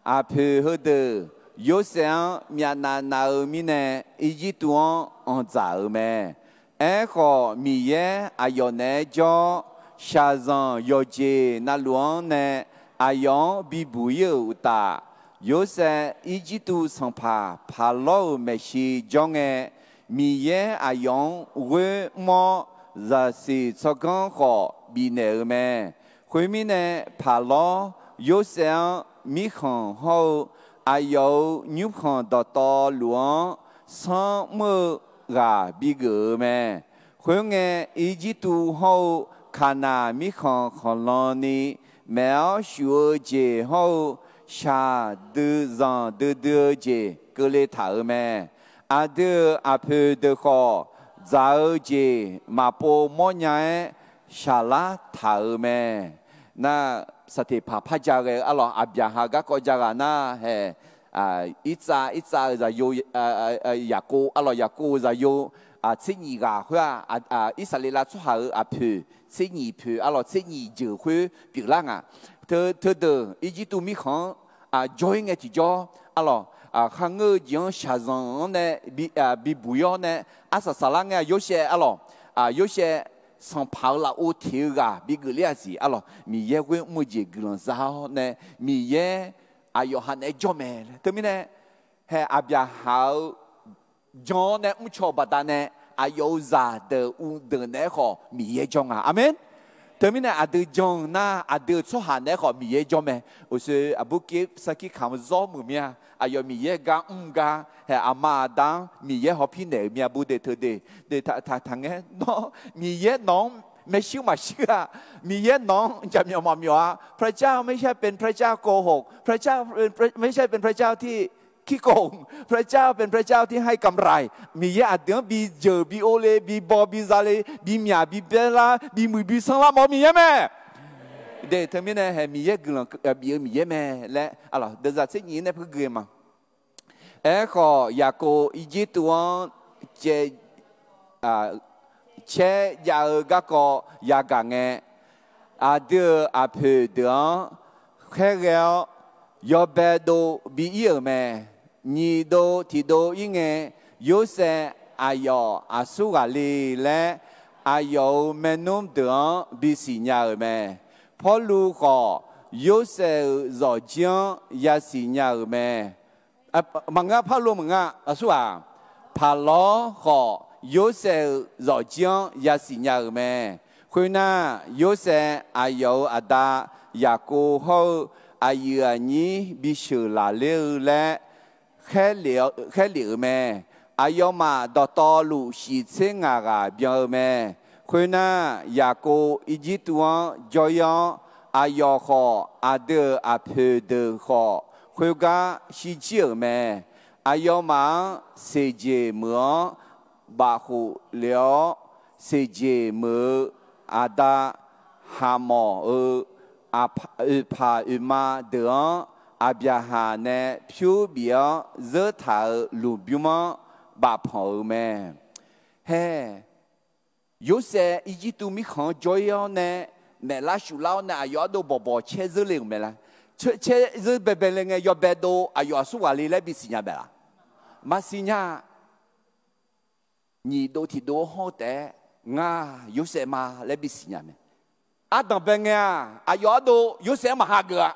Aqpoeq heudeuq Yorsaev-anr myavnav nav-eu mirnae, Irjirtuv-anr anqdzaq-euq mae. Aerkhawf, Miqyaer aqyawf naeq-aer jawr-awr, shaqzanq yawqjeq navluf-anr nae aqyawf-anr bibuq ir-euq uqtaf, Yorsaev Irjirtuv sanqpaq Paqlawr-euq maeqshi jawr ngae, Miqyaer aqyawf-anr ghoer mr-awr, zaqsiq tsawrganr khawf bifnaeq-eu mae. Khoermirnae, Paqlawr Yorsaev-anr mirkhanq hawr-eu aqyawf-euq nymrkhanq dawqtawvluf-anr sanr mr-eu ghaq bigeuf-eu mae. Khoerngae, Irjirtuv hawr-eu Kaqnaq mirkhanq khanqlan ni, maef-awr shuf-eu jeq hawr-eu shaqdui zanqdui dui-eu jeq keuvle taq-euq mae. Aqdui-euq aqpoeq deuq khawf, dzaq-eu jeq maqpov mawrnya-aer shaqlar taq-euq mae. Nar, saqteqpaq par ja ghae-eu arlawq, Aqbyaqhaq garkawv ja ghaq nar hae, Irtsav, Irtsav-euq zaqyo, Yaqkov arlawq, Yaqkov-euq zaqyo tser nyif ghaq khoer-aq, Irsaqleqlav tsawrhaq-euq aqpoeq tser nyif poeq arlawq, tser nyif jeuq khoer pyeuflar nga. Teu, teudeuq Irjirtuv mirkhanq-anr jawr-ir ngae tiqjawr arlawq, kharngeur-eu jeq-anr shaqzanq-anr nae bibuq ir-awr nae arsaq saqlar ngae-a Yorsaev arlawq, Yorsaev sanqpaq-euq lafov teq-eu ghaq bigeuf ler-aq siq arlawq, Miqyaer ghoer mr-eu jeq guiqlanq za-awr nae Miqyaer aqyawf ha naeq-aer jawr mae. Teumirnae, hae Aqbyaqhaq-eu jan-awr nae mrcaw-eu baqdanae, aqyawf-euq zaqdeuq uqdeuq naeq-aer khawf Miqyaer jawr nga. Aqmeq. Teumirnae aqdui jan-eu nar, aqdui-euq tsawrhaq naeq-aer khawf Miqyaer jawr mae. Uqshoe aqbur kev sarkir kamq zawr muiq mir-a. Aqyawf Miqyaer gar mr gar, hae aqma aqda-anr Miqyaer hawpir naeq-euq mir-a bur de teu de. De taqtaq ngae nawr, Miqyaer nawq-anr maershuir maqshuir-aq, Miqyaer nawq-anr jaqmyawf maqmyawf-a, พระเจ้าไม่ใช่เป็นพระเจ้าโกหก พระเจ้าไม่ใช่เป็นพระเจ้าที่ ที่โกง พระเจ้าเป็นพระเจ้าที่ให้กำไร Miqyaer aqdui-anr bi jeuq bi or le bi baw bi za le bi myaq bi baerlar bi muiq bi sanrlar mawf-eu Miqyaer mae. De teumirnae hae Miqyaer guiqlanq bif-eu Miqyaer mae laer, deuvzaq tser nyif nae pui gui-eu ma. Aerkhawf Yaqkov Irjirtuv-anr caev caer jav-eu garkawv yagaq ngae, aqdui-euq aqpoeq deuq-anr khaerghae-awr yawbae dov bi ir-euq mae. Nyiq dov tiqdov ir ngae, Yorsaev aqyawf aqsur ghaq le laer aqyawf-euq maernmr deuq-anr bisiq nya-euq mae. Pawrluv khawf, Yorsaev-euq zawqjir-anr yasiq nya-euq mae. Maqngeur-a, Pawrluv maqngeur-a, aqsur ghaq, Paqlawr khawf Yorsaev-euq zawqjir-anr yasiq nya-euq mae. Khoernar, Yorsaev aqyawf-euq aqda Yaqkov hawr-eu aqyuif aqnyir bisheuq laf ler-eu laer khaerlef-euq mae. Aqyawfmaf dawqtawvluf shiq tser ngaq ghaq byan-eu mae. Khoernar, Yaqkov Irjirtuv-anr jawr-ir-awr, aqyawf khawf aqdui-euq aqpoeq deuq khawf khoergar shirjir-euq mae. Aqyawfmaf-anr seqjeq meuq-anr bafkhof lef-awr, seqjeq meuq-eu aqda Haqmawf-euq oeqpaq oeqma deuq-anr Aqbyaqhaq nae pyur bif-awr zeur taq-euq lmqbymr-anr bafpanq-euq mae. Hae, Yorsaev Irjirtuv mirkhanq-anr jawr-ir-awr nae, naeqlar shuflar-awr nae aqyawf ardov bawqbawq caer zeur le-euq mae laer, caer zeur baebae le ngae yawbae dov aqyawf aqsur ghaq le laer bisiq nya mae laf? Maqsiq nya-a. Nyiq dov tiqdov-anr hawr-eu taef-aer, ngar Yorsaev ma laer bisiq nya mae. Ardanq bae ngae-aq, aqyawf ardov Yorsaev-anr maqhageuf-a.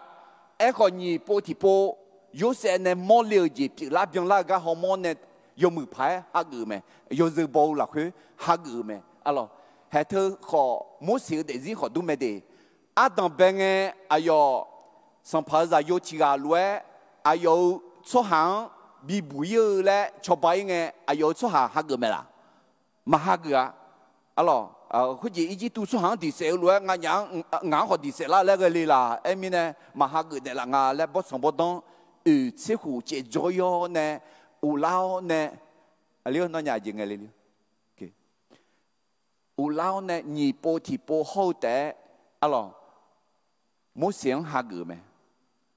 Aerkhawf, nyiq pov tiqpov Yorsaev nae mawrle-euq jeq pyeuflar byanlar-eu gar hawmawr nae yawmuiq paq-aer hageuf-eu mae. Yawzeu baw-eu lafkhoer hageuf-eu mae. Arlawq, haeq teu khawf Morseq-eu daefzir khawf dur mae de. Ardanq bae ngae, aqyawf sanqpaq-euq zaqyo tiq ghaq lof-aer aqyawf-euq tsawrhaq-anr bibuq ir-eu laer cawba ir ngae, aqyawf-euq tsawrhaq hageuf mae laf? Maqhageuf-a. Arlawq, khoerjeq Irjirtuv tsawrhaq-anr diqsaef-eu lof-aer nganyaf-anr ngaq-anr khawf diqsaef lar laer ghae le laf? Aer mirnae, maqhageuf naeqlaf nga laer bawrtsanq bawrdanr oeq tser khof caev jawr-ir-awr nae, uvlar-awr nae, aqli-eu nawnyaf aqjeq ngae le le. Uvlar-awr nae nyiq pov tiqpov hawr-eu taef-aer, arlawq, Morseq-anr hageuf-eu mae.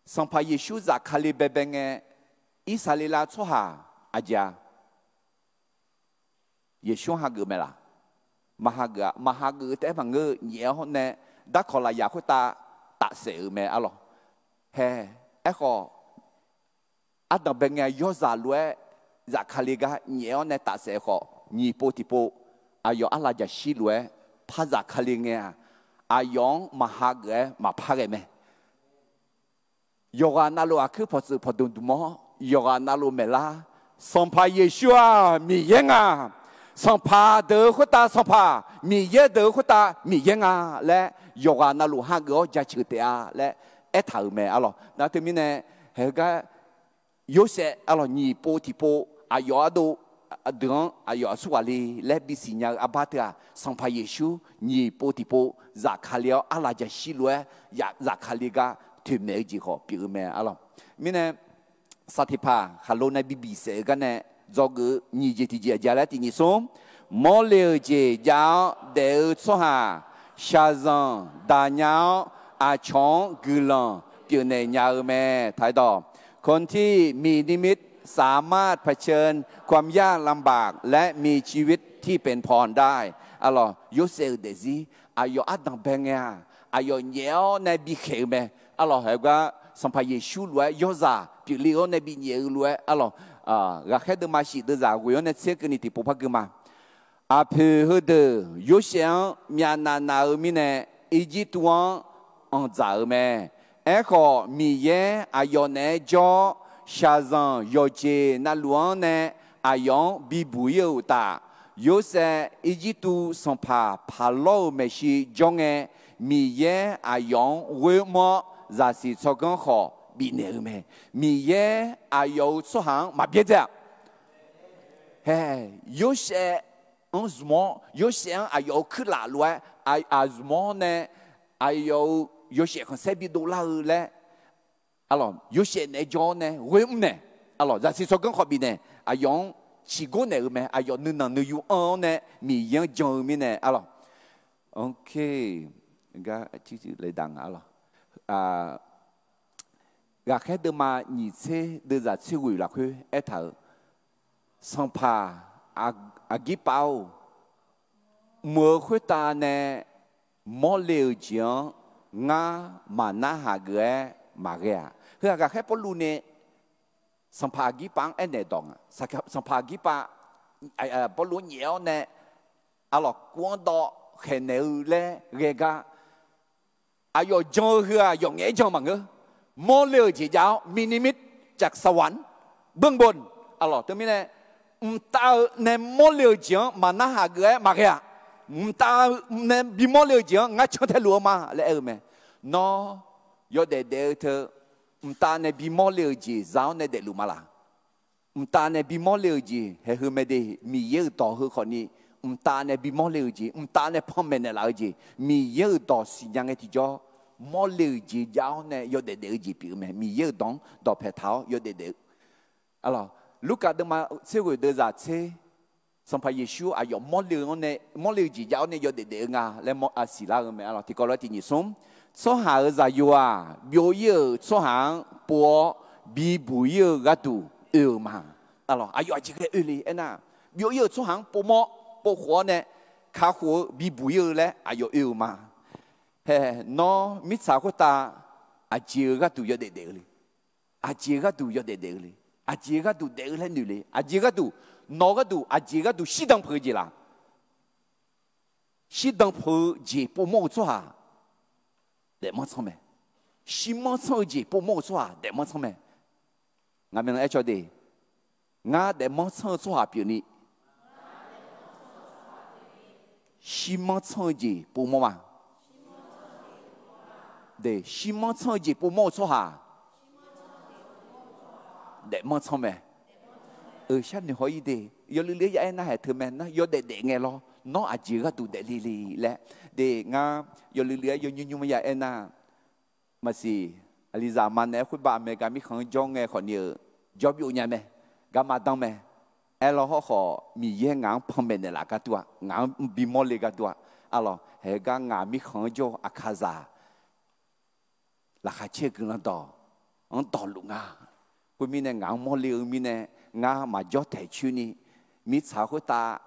Sanqpaq Yeqsur zafkale baebae ngae, Irsaqleqlav tsawrhaq aqjeq-a? Yeqsur-anr hageuf mae laf? Maqhageuf-a. Maqhageuf-eu taef-aer maqngeur-eu, nyaef-awr nae darkawq lafyaq khoertav tafsaef-euq mae arlawq. Hae, aerkhawf, ardanq bae ngae yawzaq lof-aer zafkale gar nyaef-awr nae tafsaef khawf, nyiq pov tiqpov aqyawf arlaf jaqshir lof-aer par zafkale ngae-aq, aqyawf-anr maqhageuf-aer maqpar ghae mae. Yawqghaq navluf aqkuir pawqtsuif pawqdmq dmq-awr, yawqghaq navluf maeqlar, Sanqpaq Yeqsur-aq Miqyaer nga. Sanqpaq deuq-eu khoertav Sanqpaq, Miqyaer deuq-eu khoertav Miqyaer nga laer yawqghaq navluf hageuf-awr jaceuq taef-a laer aertaq-euq mae arlawq. Nar teumirnae, haegar Yorsaev arlawq nyiq pov tiqpov aqyawf ardov deuq-anr aqyawf aqsur ghaq le laer bisiq nya-eu arbar teu-aq, Sanqpaq Yeqsur nyiq pov tiqpov zafkale-awr arlaf jaqshir lof-aer zafkale gar toeqmaeq-eu jeq khawf pyeuf-eu mae arlawq. Mirnae, saq tiqpaq khaqlo nae bibiq saef-eu gar nae dzawgeuf-eu nyiq jeq tiqjeq aqjeq laer tiq nyiq smr, mawrle-euq jeq jav-awr daef-eu tsawrhaq shaqzanq daqnya-awr, aqcawq-anr guiqlanq pyeufnaeq nya-eu mae. คนที่มีนิมิตสามารถเผชิญความยากลำบาก และมีชีวิตที่เป็นพรได้ Arlawq, Yorsaev-euq daefzir aqyawf ardanq bae ngae-aq, aqyawf nyaef-awr nae bikhaeq-eu mae. Arlawq, haegar Sanqpaq Yeqsur lof-aer yawzaq pyeufle-awr nae binyaef-eu lof-aer arlawq, ghaqkhaer deuvma shif deuvzaq ghoeq-awr nae tser keuvni tiqpov par gui ma. Aqpoeq heudeuq Yorsaev-anr myavnav nav-eu mirnae, Irjirtuv-anr anqdzaq-euq mae. Aerkhawf, Miqyaer aqyawf naeq-aer jawr-awr, shaqzanq yawqjeq navluf-anr nae aqyawf-anr bibuq ir-eu uqtaf, Yorsaev Irjirtuv sanqpaq Paqlawr-euq maeqshi jawr ngae, Miqyaer aqyawf-anr ghoer mr-awr, zaqsiq tsawrganr khawf bifnaeq-eu mae. Miqyaer aqyawf-euq tsawrhaq-anr maqbyaerdzae-a. Hae, Yorsaev-anr zmq-awr, Yorsaev-anr aqyawf-euq kuirlaf lof-aer aqzmq-awr nae aqyawf-euq yawshaef khanqsaer bidov lar-eu laer, arlawq, Yorsaev naeq-aer jawr-awr nae ghoer mrnaeq. Arlawq, zaqsiq tsawrganr khawf bifnaeq, aqyawf-anr ciqgor naeq-eu mae. Aqyawf nuinanq nuiyu anr-awr nae Miqyaer-anr jan-eu mirnae, arlawq. Ghaqkhaer deuvma nyiq tser deuvzaq tser ghoeq lafkhoer aertaq-euq, Sanqpaq aqgirpav-or, mq-euq khoertav nae mawrle-euq jeq-anr ngar maqnarhaq geuf-aer maqghae-aq. Heu-aq, ghaqkhaer Pawrluv nae Sanqpaq aqgirpav-anr aernaeq dawq nga. Sanqpaq aqgirpav Pawrluv-anr nyaef-awr nae, arlawq, kuv-anr dawv khaeqnaeq-eu laer ghae gar, aqyawf jan-eu heu-aq, yawf ngaef-aer jan maqngeur. Mawrle-euq jeq jav-awr, มีนิมิตจากสวรรค์เบื้องบน arlawq. Teumirnae, mqtav-eu nae mawrle-euq jeq-anr maqnarhaq geuf-aer maqghae-aq. Mqtav-eu nae bimawrle-eu jeq-anr ngar cantae luf-eu ma laer aer-eu mae. Nawr yawdaef daef-eu teu, mqtav nae bimawrle-euq jeq za-awr nae daefluf ma laq? Mqtav nae bimawrle-euq jeq haeq heu mae de. Miqyaer-euq dawq heu khawfni, mqtav nae bimawrle-euq jeq, mqtav nae panmaeq naeqlaf-eu jeq, Miqyaer-euq dawq siqnya ngae tiqjawr, mawrle-euq jeq jav-awr nae yawdaef daef-eu jeq pyeuf-eu mae. Miqyaer-euq dawq-anr dawqpae taq-awr yawdaef daef-eu. Arlawq, Lurkaf deuvma tser ghoeq deuvzaq tser, Sanqpaq Yeqsur aqyawf mawrle-anr nae, mawrle-eu jeq jav-awr nae yawdaef daef-eu nga laer mawr-a siqlar-eu mae. Arlawq, tiqkawv lof-aer tiq nyiq smr, tsawrhaq-euq zaqyo-aq, byov-ir-euq tsawrhaq-anr pov-awr bibuq-ir-eu gharduq oe-eu ma. Arlawq, aqyawf aqjeq ghae oe le aernar, byov-ir-euq tsawrhaq-anr povmawr, povkhof-awr nae kakhof-eu bibuq-ir-eu laer aqyawf oe-eu ma. Hae, nawr mirtsaq khoertav aqjeq-eu gharduq yawdaef daef-eu le? Aqjeq gharduq yawdaef daef-eu le? Aqjeq gharduq daef-eu laer noeq le? Aqjeq gharduq, nawq gharduq aqjeq gharduq shirdan peuq-eu jeq laq? Shirdan peuq-eu jeq povmawr-eu tsawrhaq daefmanr tsanr mae. Shirmanr tsanr-eu jeq povmawr-eu tsawrhaq daefmanr tsanr mae. Ngaq myavnuiv aer cawq de, ngar daefmanr tsanr-eu tsawrhaq pyeufni, shirmanr tsanr-eu jeq povmawr ma. De, shirmanr tsanr-eu jeq povmawr-eu tsawrhaq daefmanr tsanr mae. Euq, sharnoeq haw-ir de. Yawluiv luiv-aer ya aer nar haeq teu mae nar, yawdaef daef ngae lawr, nawr aqjeq gharduq daefle le laer. De, ngar yawluiv luiv-aer yawnymr nymr ya aer nar, maqsiq, aqlizaq ma naeq-aer khoerbav America mirkhanq-anr jawr ngae khawfni-euq jawr byov nya mae, garma danr mae. Aerlawr hawrkhawf Miqyaer ngaq-anr panmaeq naeqlaf gharduq-aq, ngaq-anr bimawr le gharduq-aq, arlawq, haeq gar ngaq mirkhanq-anr jawr-eu aqkaqzaq laqkhaq caer-eu guiqlanq dawq-anr dawqluf nga. Khoermirnae ngaq-anr mawrle-eu mirnae, ngar maqjawr taeq coerni, mirtsaq khoertav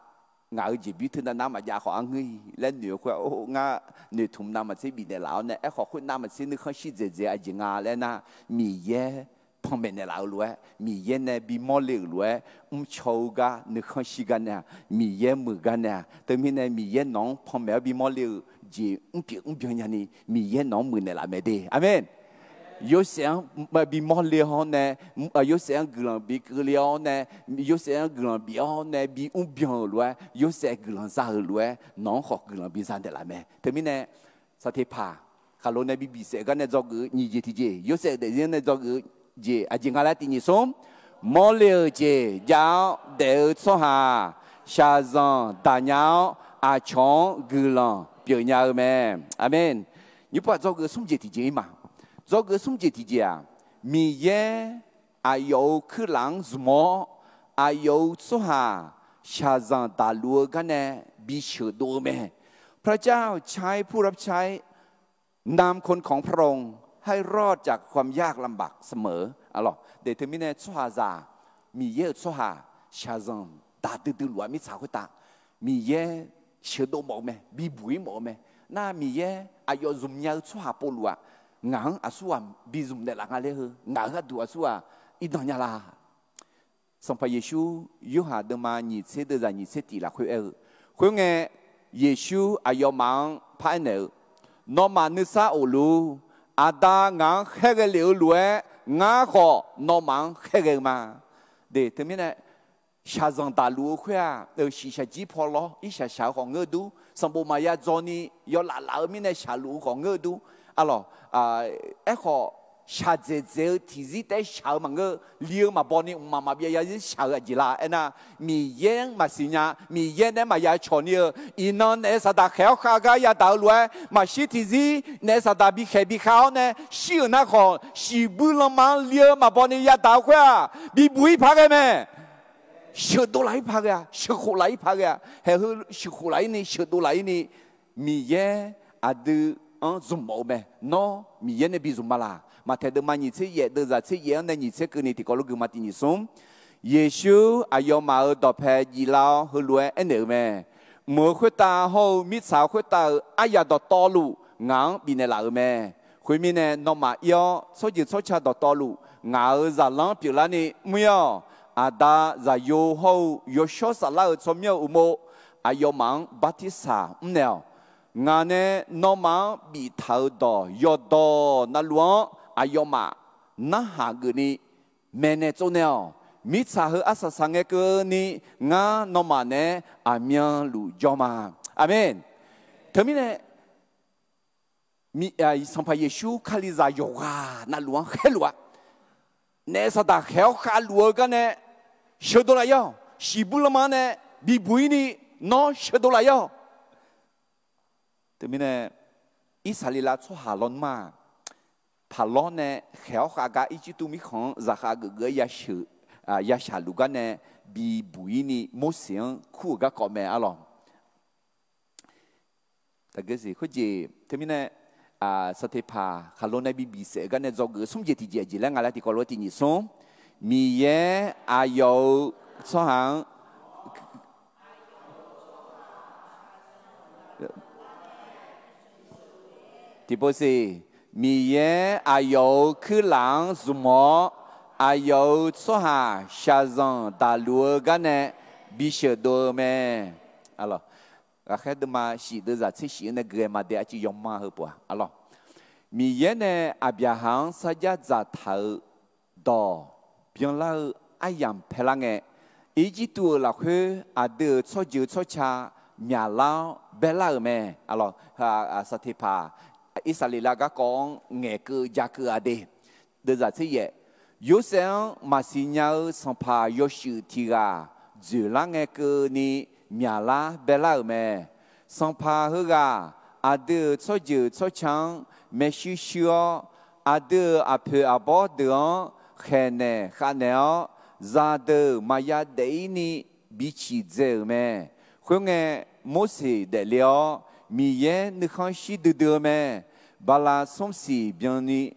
ngaq-euq jeqbir teunav nar maqjav khawf arngeur-i laer noeq-eu khoer-aq, ngar noeqtmq navmaqtser bifnaeq laf-awr nae, aerkhawf khoer navmaqtser nuikhanr shir dzaeq dzaeq aqjeq nga laer nar, Miqyaer panmaeq naeqlaf-eu lof-aer, Miqyaer nae bimawr le-euq lof-aer mrcaw-eu gar nuikhanr shir gar nae-aq, Miqyaer muiq gar nae-aq, teumirnae Miqyaer nawq-anr panmaeq-awr bimawr le-euq jeq mrpyeuf mrbyan nyani, Miqyaer nawq-anr muiqnaeq laf mae de. Aqmeq. Yorsaev-anr bimawr le-awr nae, Yorsaev-anr guiqlanq bikeuv le-awr nae, Yorsaev-anr guiqlanq bif-awr nae bi mrbyan-euq lof-aer Yorsaev guiqlanq za-euq lof-aer nawq-anr khawf guiqlanq biza naeqlaf mae. Teumirnae, saqteqpaq khaqlo nae bi bifsaef gar nae dzawgeuf-eu nyiq jeq tiqjeq, Yorsaev daefzir-anr nae dzawgeuf-eu jeq aqjeq nga laer tiq nyiq smr, mawrle-euq jeq jav-awr daef-eu tsawrhaq shaqzanq daqnya-awr aqcawq-anr guiqlanq pyeufnya-eu mae. Aqmeq. Nymrpov-aq dzawgeuf-eu smr jeq tiqjeq-ir ma. Dzawgeuf-eu smr jeq tiqjeq-aq, Miqyaer aqyawf-euq kuirlaf-anr zmq-awr, aqyawf-euq tsawrhaq shaqzanq daqluf-eu gar nae bi sheuqdov-eu mae. พระเจ้าใช้ผู้รับใช้ นำคนของพระองค์ให้รอดจากความยากลำบากเสมอ arlawq. De, teumirnae tsawrhaqzaq, Miqyaer-euq tsawrhaq shaqzanq daq duidui luf-aq mirtsaq khoertav Miqyaer sheuqdov mawf-eu mae, bibuq-ir mawf-eu mae. Nar Miqyaer aqyawf zmqnya-eu tsawrhaq povluf-aq, ngaq-anr aqsurghaq bi zmq naeqlaf nga laer heu, ngaq-euq gharduq aqsurghaq irdan nya la? Sanqpaq Yeqsur Yorhaq deuvma nyiq tser deuvzaq nyiq tser tiq lafkhoer aer-eu, khoerngae, Yeqsur aqyawfmaf-anr paraer naeq-eu, Nawmaf nuisar of luf-ur. Aqda ngaq-anr khaerghae lef-eu lof-aer, ngar khawf nawmaf-anr khaerghae-eu ma. De, teumirnae, shaqzanq daqluf-eu khoer-aq, shiqshaq jir paw lawr, irshaq shaq-eu khawf ngeur dur, sanqbof maqya dzaw ni yawlaf laf-eu mirnae shaqluf-eu khawf ngeur dur. Arlawq, aerkhawf, shaqdzaeq dzaeq-eu tiqzir taef-aer shaq-eu maqngeur, li-eu maqbaw ni mqmaq maqbyav yarzir shaq-eu aqjeq la aernar, Miqyaer-anr maqsiq nya, Miqyaer nae maqya cawq ni-eu, iqnan naef saqdaq khaeq-awr khav gar yadaq-eu lof-aer, maqshir tiqzir naef saqdaq bikhaeq bikhav-awr nae shir-euq nar khawf, shiqbuir lanma-anr li-eu maqbaw ni yadaq-eu khoer-aq, bibuq-ir paq ghae mae. Sheuqdov laf-ir paq ghae-a, sheuqkhof laf-ir paq ghae-a, haeq heu sheuqkhof laf-ir ni, sheuqdov laf-ir ni, Miqyaer aqdui-anr zmq mawf-eu mae. Nawr Miqyaer nae bi zmq ma laq? Maqtaeq deuvma nyiq tser yaef deuvzaq tser yaef-anr nae nyiq tser keuvni tiqkawv lof gui ma tiq nyiq smr. Yeqsur aqyawfmaf-euq dawqpae jiflar-awr heulof-aer aernaeq-euq mae. Mq-euq khoertav hawr-eu mirtsaq khoertav-euq aryaq dawqtawvluf ngaq-anr bifnaeq laf-euq mae. Khoermirnae, nawmaf ir-awr tsawrjeuq tsawrca dawqtawvluf ngaq-euq zaqlanr pyeuflarni mr-ir-awq. Aqda, Zaqyo hawr-eu Yawshawr Saflar-euq tsawrmyanr-euq uqmov aqyawfmaf-anr bartirsaq mrnaeq-awq. Ngaq nae nawmaf-anr biftaq-euq dawq yawqdawq navluf-anr aqyawfmaf narhaq geufni maeqnaeq tsovnaeq-awq. Mirtsaq heu arsaq saq ngae keuvni, ngar nawmaf naeq-aer aqmyanluf jawr ma. Aqmeq. Teumirnae, Sanqpaq Yeqsur Kalizaq yawqghaq navluf-anr khaerluf-a. Naef saqdaq khaeq-awr khavluf-eu gar nae sheuqdov laf-ir-awq. Shiqbuir lanma-anr nae bibuq-ir ni, nawr sheuqdov laf-ir-awq. Teumirnae, Irsaqleqlav tsawrhaq lawnmr-aq, Paqlawr nae khaeq-awr khav gar Irjirtuv mirkhanq-anr zaqkhav geufgeuf-aer yashaq luf gar nae bibuq-ir ni Morseq-anr kur-euq garkawv mae arlawq. Khoerjeq teumirnae, Sanqteqpaq khaqlo nae bi bifsaef-eu gar nae dzawgeuf-eu smr jeq tiqjeq aqjeq laer nga laer tiqkawv lof-aer tiq nyiq smr. Miqyaer aqyawf-euq tsawrhaq-anr Tiqpov siq, Miqyaer aqyawf-euq kuirlaf-anr zmq-awr, aqyawf-euq tsawrhaq shaqzanq daqluf-eu gar nae bisheuq dov-eu mae. Ghaqkhaer deuvma shif deuvzaq tser shif-anr nae ghae ma dae arcuiv yawma heu pov-a arlawq. Miqyaer nae Aqbyaqhaq-anr sarjax dzaqtaq-euq dawq byanlar-eu aryamq paelar ngae, Irjirtuv-euq lafkhoer aqdui-euq tsawrjeuq tsawrca myaqlar-awr baerlar-euq mae. Sanqteqpaq Irsaqleqlav garkawv-anr ngaeqkeuv jakeuv-a de. Deuvzaq tser yaef, Yorsaev-anr maqsiq nya-eu sanqpaq yawshuif tiq ghaq dzoeqlar ngae keuvni myaqlar baerlar-euq mae. Sanqpaq heughaq aqdui-euq tsawrjeuq tsawrca-anr maershuir shuir-awr, aqdui-euq aqpoeq aqbawr deuq-anr khaeqnaeq khavnaeq-awr, zaqdeuq maqya daef-ir ni biciq dzae-euq mae. Khoerngae, Morseq daefle-awr, Miqyaer nuikhanr shir duidui-eu mae. Bala smr siq byanni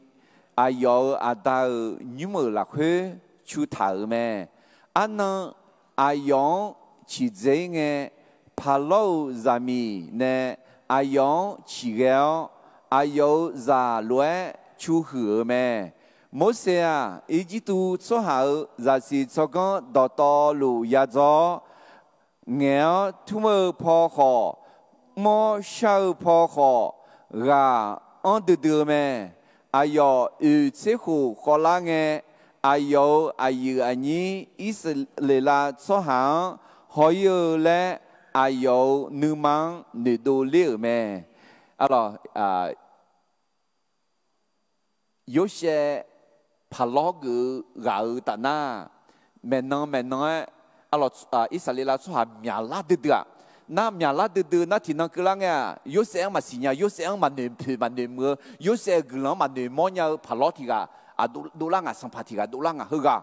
aqyawf-euq aqda-euq nymr-euq lafkhoer cu taq-euq mae. Arnan aqyawf-anr ciqdzae-ir ngae, Paqlawr-euq zaqmiq nae aqyawf-anr ciqghae-awr, aqyawf-euq zaq lof-aer cu huiq-euq mae. Morseq-aq, Irjirtuv tsawrhaq-euq zaqsiq tsawrganr dawqtawvluf yadzaw-awr, ngaeq-awr tmr-eu paw khawf, mr-awr shar-eu paw khawf, ghaq anr duidui-eu mae. Aqyawf oeq tser khof khawvlar ngae, aqyawf-euq aqyuif aqnyir Irsaqleqlav tsawrhaq-anr haw-ir-eu laer, aqyawf-euq nuima-anr noeqdov ler-euq mae. Arlawq, Yorsaev Paqlawr geuf-eu ghaq-euq tafnar, maeqnan maeqnan-aer, arlawq, Irsaqleqlav tsawrhaq myaqlar duidui-aq, nar myaqlar duidui nar tiqnan keuvlar ngae-aq, Yorsaev-anr maqsiq nya, Yorsaev-anr maqnoeq poeq maqnoeq muiq-eu, Yorsaev-euq guiqlanq-anr maqnoeq mawr nya-eu Paqlawr tiq ghaq, aq, dovlar ngaq, sanqpaq tiq ghaq dovlar ngaq, heughaq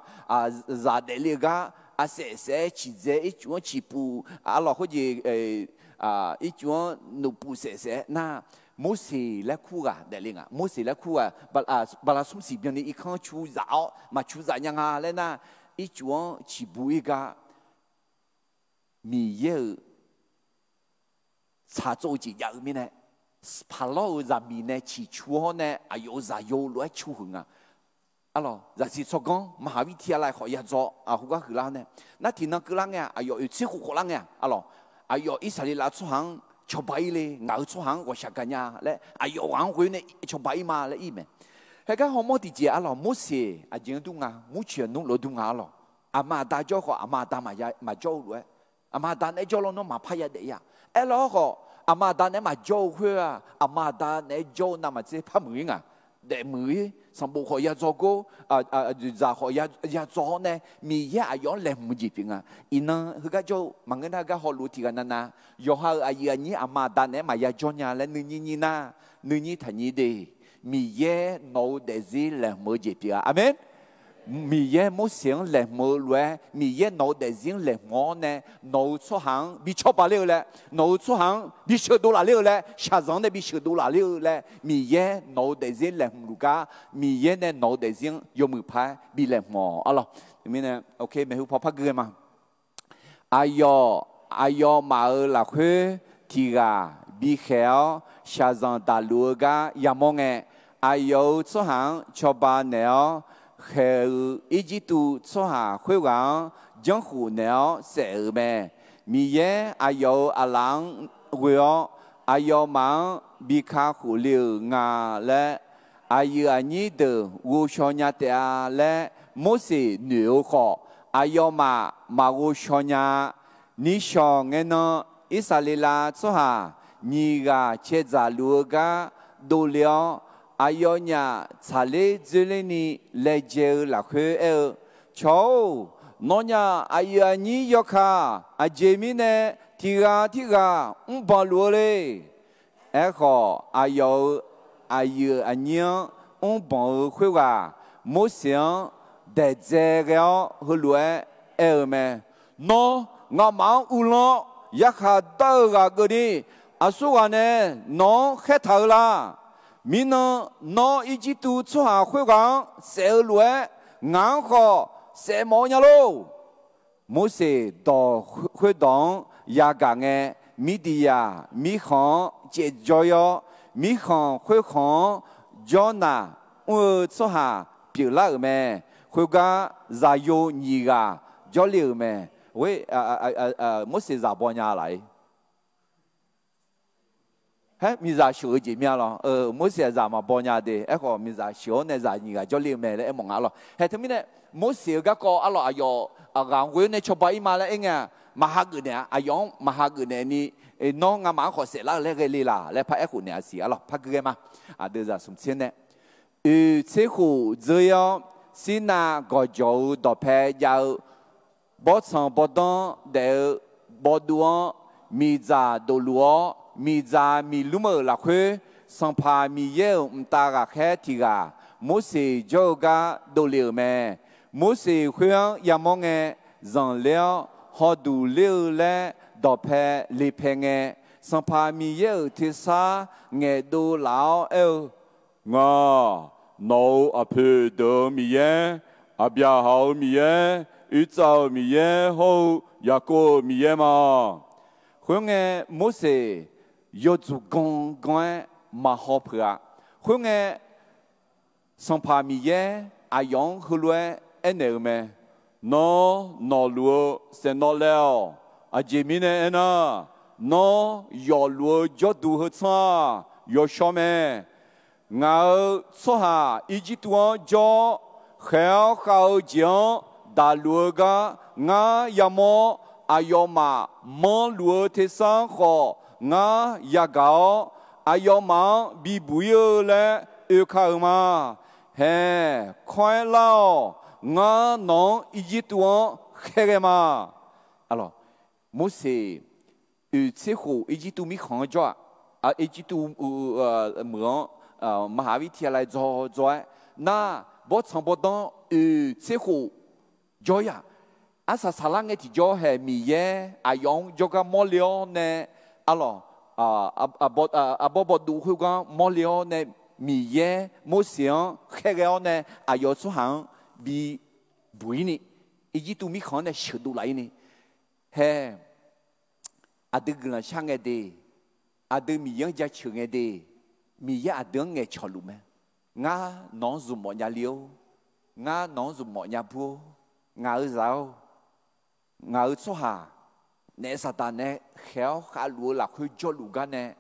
zaq daefle-eu gar arsaef saef-aer ciqdzae, ircuf-anr ciqpuf, arlawq khoerjeq, ircuf-anr noqpuf saef saef-aer nar, Morseq laer kur ghaq daefle ngaq, Morseq laer kur ghaq, bala smr siq byanni irkanr cu zaf-awr maqcu zaf nya nga laer nar, ircuf-anr ciqbu-ir gar Miqyaer-euq tsaqtsov-eu jeq jav-eu mirnae, Paqlawr-euq zaqmiq nae ciqcu-awr nae aqyawf-euq zaqyo lof-aer cu huiq nga. Arlawq, zaqsiq tsawrganr maqhaq vir tiq ghaq lav khawf yadzaw, aqhu gar huiqlar nae, nar tiqnan keuvlar ngae-aq, aqyawf oeq tser khof khawflar ngae-aq, arlawq, aqyawf Irsaqleqlav tsawrhaq-anr cawba-ir le, ngaq-euq tsawrhaq-anr ghawqshaq gaqnya laer aqyawf ghaq-anr ghoe nae cawba-ir ma laer ir mae. Haegar hawmawr tiqjeq arlawq, Morseq aqjeq-anr dur nga, murcoeq aqnmr lof-aer dur nga arlawq. Aqma aqda jawr khawf, aqma aqda maqjawr-eu lof-aer, aqma aqda naeq-aer jawr lawnmr maqpar yadaef-ir-a. Aerlar-awr khawf, aqma aqda naeq-aer maqjawr-eu khoer-aq, aqma aqda naeq-aer jawr-eu navmaqtser par muiq-ir ngaq. daefmuiq-ir, sanqbof khawf ya dzaw gor, dzaq khawf ya dzaw-awr nae, Miqyaer aqyawf-anr laeqhmq-eu jeq pyeuf nga. Iqnan heugar jawr-eu maqngeur nar, gar hawluf-eu tiq ghaq navnav, yawqha-euq aqyuif aqnyir aqma aqda naeq-aer maqya jawr nya laer nuinyir nyir nar, nuinyir taqnyir de. Miqyaer nawq-eu daefzir laeqhmq-eu jeq pyeuf-a. Aqmeq. Miqyaer Morseq-anr laeqhmq-eu lof-aer, Miqyaer nawq-eu daefzir-anr laeqhmq-awr nae, nawq-eu tsawrhaq-anr bi cawba ler-eu laer, nawq-eu tsawrhaq-anr bi sheuqdov laf ler-eu laer, shaqzanq-anr nae bi sheuqdov laf ler-eu laer, Miqyaer nawq-eu daefzir laeqhmq luf gar, Miqyaer nae nawq-eu daefzir-anr yawmuiq paq-aer bi laeqhmq-awq arlawq. Teumirnae, ok, maeqhu paw par gui ghae ma. Aqyawf, aqyawfmaf-euq lafkhoer tiq ghaq bikhaeq-awr, shaqzanq daqluf-eu gar yamawr ngae, aqyawf-euq tsawrhaq-anr cawba naeq-awr, khaeq-euq Irjirtuv tsawrhaq khoerghaq-anr janrkhof naeq-awr saef-euq mae. Miqyaer aqyawf-euq aqlaf-anr ghoe-awr, aqyawfmaf-anr bi kakhof le-euq nga laer, aqyuif aqnyir deuq ghovshaw nya taef-a laer Morseq noeq-eu khawf, aqyawfmaf maqghov shaw nya-a. Nishawq ngae nan, Irsaqleqlav tsawrhaq nyiq ghaq cae dzaqluf-eu gar dovle-awr, aqyawfnyaf tsaqler dzoerlerni laejae-eu lafkhoer aer-eu, Cawq-or, nawnyaf aqyuif aqnyir yawkaq aqjeq mirnae tiq ghaq tirghaq mrbanq luf-eu le. Aerkhawf, aqyawf-euq aqyuif aqnyir-anr mrbanq-eu khoerghaq Morseq-anr daeqdzae ghae-awr heulof-aer aer-eu mae. Nawr, nga'maf-anr uvlanr-awr yarkhaq dar-eu ghaq keuvni, aqsurghaq nae nawq-anr khaertaq-eu la. Mirnan, nawr Irjirtuv tsawrhaq khoerghaq-anr saef-eu lof-aer, ngaq-anr khawf saef mawf-eu nya lor. Morseq dawq khoerdawq-anr yagaq ngae, Mirdiqyaq mirkhanq-anr caevjawr-ir-awr, mirkhanq khoerkhanq-anr jawrnaq mr-eu tsawrhaq pyeuflar-euq mae. Khoergar, zaqyo nyiq ghaq jawrle-euq mae. Morseq zaq baw nya laf-ir. Haer, miqzaq sheuq-eu jeq mir-a lawr. Morseq-aq zaq maqbaw nya de. Aerkhawf, miqzaq sheuq-awr nae zaq nyiq ghaq jawrle-eu mae laer aermawf nga lawr. Haer, teumirnae Morseq-eu garkawv arlawq, aqyawf ghaq-anr ghoe-awr nae cawba-ir ma laer aer ngae-aq, maqhageuf naeq-a. Aqyawf-anr maqhageuf naeq ni, nawr nga'maf-anr khawf saeflar-eu laer ghae le laq laer par aerkhof naeq-a siq arlawq. Par gui ghae ma. Aqdui zaqsmq tser nae, oeq tser khof dzeur-ir-awr, Sirnav gawqjawq-eu dawqpae jav-eu bawrtsanq bawrdanr daef-eu bawvduv-anr, miqdzaq dofluf-awr, miqdzaq miqlmr-euq lafkhoer, Sanqpaq Miqyaer-euq mqtav ghaqkhaer tiq ghaq Morseq jawr-eu gar dovle-euq mae. Morseq khoer-anr yamawr ngae, zanqler-awr hawduq ler-eu laer dawqpae le pae ngae, Sanqpaq Miqyaer-euq tersar ngaeqdov laf-awr aer-eu, Ngaq, nawq-euq aqpoeq deuq-euq Miqyaer, Aqbyaqhaq-euq Miqyaer, Irtsav-euq Miqyaer hawr-eu Yaqkov-euq Miqyaer ma. Khoerngae, Morseq yawdzuq ganr ganr-aer maqhaw peuq-a. Khoerngae, Sanqpaq Miqyaer aqyawf-anr heulof-aer aernaeq-euq mae. Nawr nawqluf-eu saeqnawv laev-awq. Aqjeq mirnae aernar, nawr yawfluf-eu jawrduq heu tsanr-aq, yawshawr mae. Ngaq-euq tsawrhaq Irjirtuv-anr jawr-awr, khaeq-awr khav-eu jeq-anr daqluf-eu gar ngar yamawr-awr, aqyawfmaf manrluf-eu tersar-anr khawf ngar yagaq-awr, aqyawfmaf-anr bibuq-ir-eu laer oeka-euq ma. Haeq, kawr-aer lar-awq. Ngar nawq-anr Irjirtuv-anr khaerghae ma. Morseq oeq tser khof Irjirtuv mirkhanq-anr jawr-aq, Irjirtuv meuq-anr maqhaq-ir tiqghaq laer dzaw dzaw-aer nar, bawrtsanq bawrdanr oeq tser khof jawr-ir-aq, arsaq saqlar ngae tiqjawr haeq Miqyaer aqyawf-anr jawrgar mawrle-awr nae, arlawq, arbawr bawvduv khoergar mawrle-awr nae, Miqyaer Morseq-anr khaerghae-awr nae aqyawf tsawrhaq-anr bibuq-ir ni, Irjirtuv mirkhanq-anr nae sheuqdov laf-ir ni, haeq, aqdui guiqlanq shar ngae de, aqdui Miqyaer-anr jaceuq ngae de, Miqyaer aqdui-anr ngaeqcawq luf mae. Ngar nawq-anr zmq mawf nya le-or, ngar nawq-anr zmq mawf nya bur-or, ngaq-euq zaq-or, ngaq-euq tsawrhaq naef saqdaq nae khaeq-awr khavluf-eu lafkhoer jawrluf gar nae,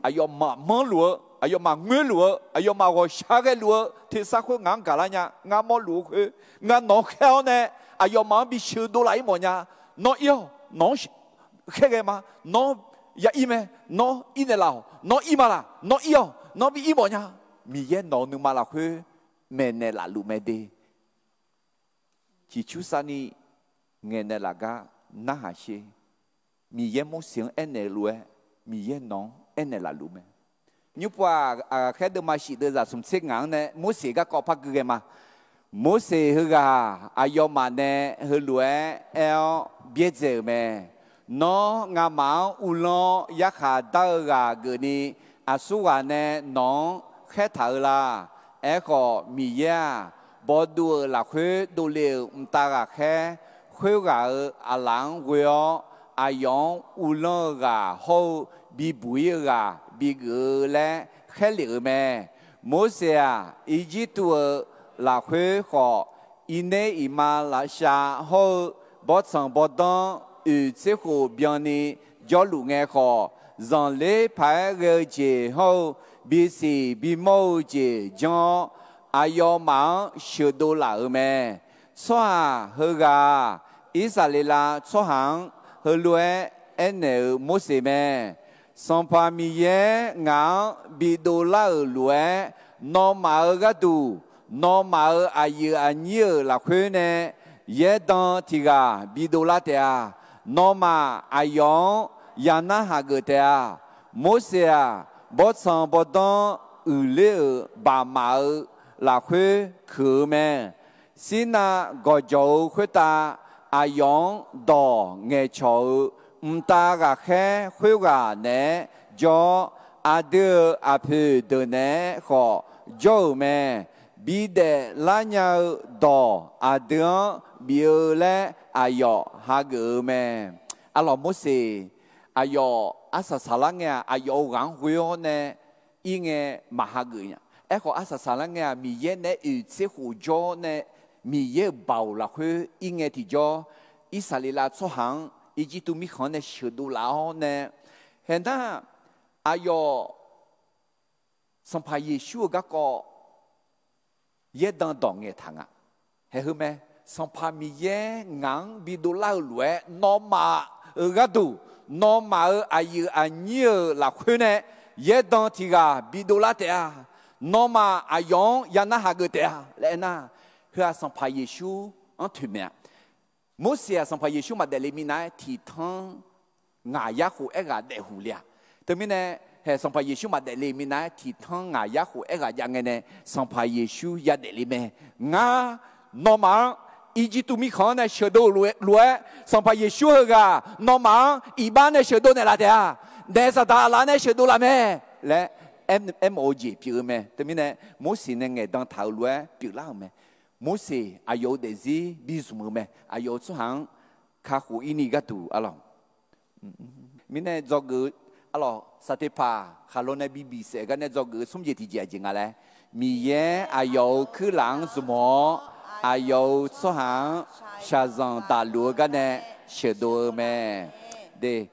aqyawfmaf manrluf-eu, aqyawfmaf ngoerluf-eu, aqyawfmaf ghawqshaq ghaeluf-eu tersar khoer ngaq-anr gaqlar nya. Ngar mawrluf-eu khoer, ngar nawq-anr khaer-awr nae, aqyawfmaf-anr bi sheuqdov laf-ir mawf nya. Nawr ir-awq, nawq-anr khaerghae ma. Nawr ya ir mae. Nawr ir naeqlaf-awq. Nawr ir ma laq. Nawr ir-awq. Nawr bi ir mawf nya. Miqyaer nawq-eu nuima lafkhoer maeqnaeq lafluf mae de. Ciqcursav ni ngaeqnaeq laf gar narhaq sher. Miqyaer Morseq-anr aernaeq-eu lof-aer, Miqyaer nawq-anr aernaeq lafluf mae. Nymrpov-aq, ghaqkhaer deuvma shif deuvzaq smq tser ngaq-anr nae Morseq garkawv par gui ghae ma. Morseq heughaq aqyawfmaf nae heulof-aer aer-awr byaerdzae-euq mae. Nawr ngamaf-anr uvlanr-awr yarkhaq dar-eu ghaq geufni, aqsurghaq nae nawq-anr khaertaq-eu la. Aerkhawf, Miqyaer-aq, bawduv-euq lafkhoer dovle-euq mqtav ghaqkhaer khoerghaq-euq aqlaf-anr ghoe-awr, aqyawf-anr uvlanr-eu ghaq hawr-eu bibuq-ir-eu ghaq bigeuf-eu laer khaerlef-euq mae. Morseq-aq, Irjirtuv-euq lafkhoer khawf, Irner iqmalavshav hawr-eu bawrtsanq bawrdanr oeq tser khof byanni jawrluf ngae khawf, zanqler paq-aer ghae-eu jeq hawr-eu bisiq bimawr-eu jeq janr-awr, aqyawfmaf-anr sheuqdov laf-euq mae. Tsawrhaq heughaq-aq, Irsaqleqlav tsawrhaq-anr heulof-aer aernaeq-euq Morseq mae. Sanqpaq Miqyaer ngaq-anr bidov lar-euq lof-aer, nawmaf-euq gharduq, nawmaf-euq aqyuif aqnyir-euq lafkhoer nae yaerdan tiq ghaq bidov lar taef-a. Nawmaf aqyawf-anr ya narhaq geuf taef-a. Morseq-aq, bawrtsanq bawrdanr uiqler-euq baqmaf-eu lafkhoer kuiq-eu mae. Sirnav gawqjawq-eu khoertav aqyawf-anr dawq ngaeqcawq-eu mqtav ghaqkhaer khoerghaq naeq-aer jawr-awr, aqdui-euq aqpoeq deuq naeq-aer khawf jawr-euq mae. Bidaef lar nya-eu dawq aqdui-anr bif-eu laer aqyawf hageuf-eu mae. Arlawq Morseq, aqyawf arsaq saqlar ngae-aq, aqyawf-euq ghaq-anr ghoe-awr nae ir ngae maq hageuf nya. Aerkhawf, arsaq saqlar ngae-aq, Miqyaer naeq-aer oeq tser khof jawr nae, Miqyaer-euq baoq lafkhoer ir ngae tiqjawr, Irsaqleqlav tsawrhaq-anr Irjirtuv mirkhanq-anr nae sheuqdov laf-awr nae, haeq nar, aqyawf Sanqpaq Yeqsur-euq garkawv yaerdan dawq ngaeqtaq nga. Haeq heu mae, Sanqpaq Miqyaer ngaq-anr bidov lar-eu lof-aer, nawmaf-euq gharduq, nawmaf-euq aqyuif aqnyir-euq lafkhoer nae yaerdan tiq ghaq bidov lar taef-a. Nawmaf aqyawf-anr ya narhaq geuf taef-a laer aernar, heu-aq Sanqpaq Yeqsur-anr toeqmaeq-a. Morseq-aq Sanqpaq Yeqsur maqdaef le minav-aer tiqtanr ngaq yar khof aerghaq daefhuq le-a. Teumirnae, haeq Sanqpaq Yeqsur maqdaef le minav-aer tiqtanr ngaq yar khof aerghaq jav ngae nae, Sanqpaq Yeqsur yadaef le mae. Ngar nawmaf-anr Irjirtuv mirkhanq-anr nae sheuqdov lof-aer, Sanqpaq Yeqsur heughaq nawmaf-anr iqbax nae sheuqdov naeqlaf taef-a. Naef saqdaq aqlaf nae sheuqdov laf mae laer aermawf-eu jeq pyeuf-eu mae. Teumirnae, Morseq nae ngaeqdan taq-euq lof-aer pyeuflar-euq mae. Morseq aqyawf-euq daefzir bizmq-eu mae. Aqyawf-euq tsawrhaq-anr kakhof ir ni gharduq arlawq. Mirnae dzawgeuf-eu arlawq, Saqteqpaq khaqlo nae bibiq saef gar nae dzawgeuf-eu smr jeq tiqjeq aqjeq nga laer, Miqyaer aqyawf-euq kuirlaf-anr zmq-awr, aqyawf-euq tsawrhaq-anr shaqzanq daqluf-eu gar nae sheuqdov-eu mae. De,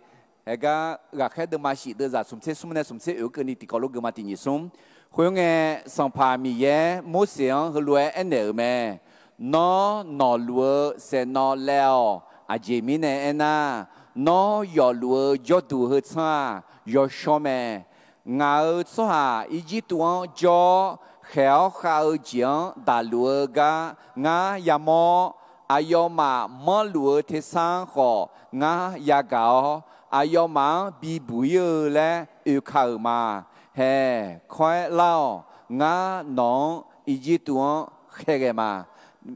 haegar ghaqkhaer deuvma shif deuvzaq smq tser smr nae smq tser oeq-eu keuvni tiqkawv lof geufma tiq nyiq smr. Khoerngae, Sanqpaq Miqyaer Morseq-anr heulof-aer aernaeq-euq mae. Nawr nawqluf-eu saeqnawv laev-awq. Aqjeq mirnae aernar, nawr yawfluf-eu jawrduq heu tsanr-aq, yawshawr mae. Ngaq-euq tsawrhaq Irjirtuv-anr jawr-awr khaeq-awr khav-eu jeq-anr daqluf-eu gar ngar yamawr-awr, aqyawfmaf manrluf-eu tersar-anr khawf ngar yagaq-awr, aqyawfmaf-anr bibuq ir-eu laer oeka-euq ma. Haeq, kawr-aer lar-awq. Ngar nawq-anr Irjirtuv-anr khaerghae ma.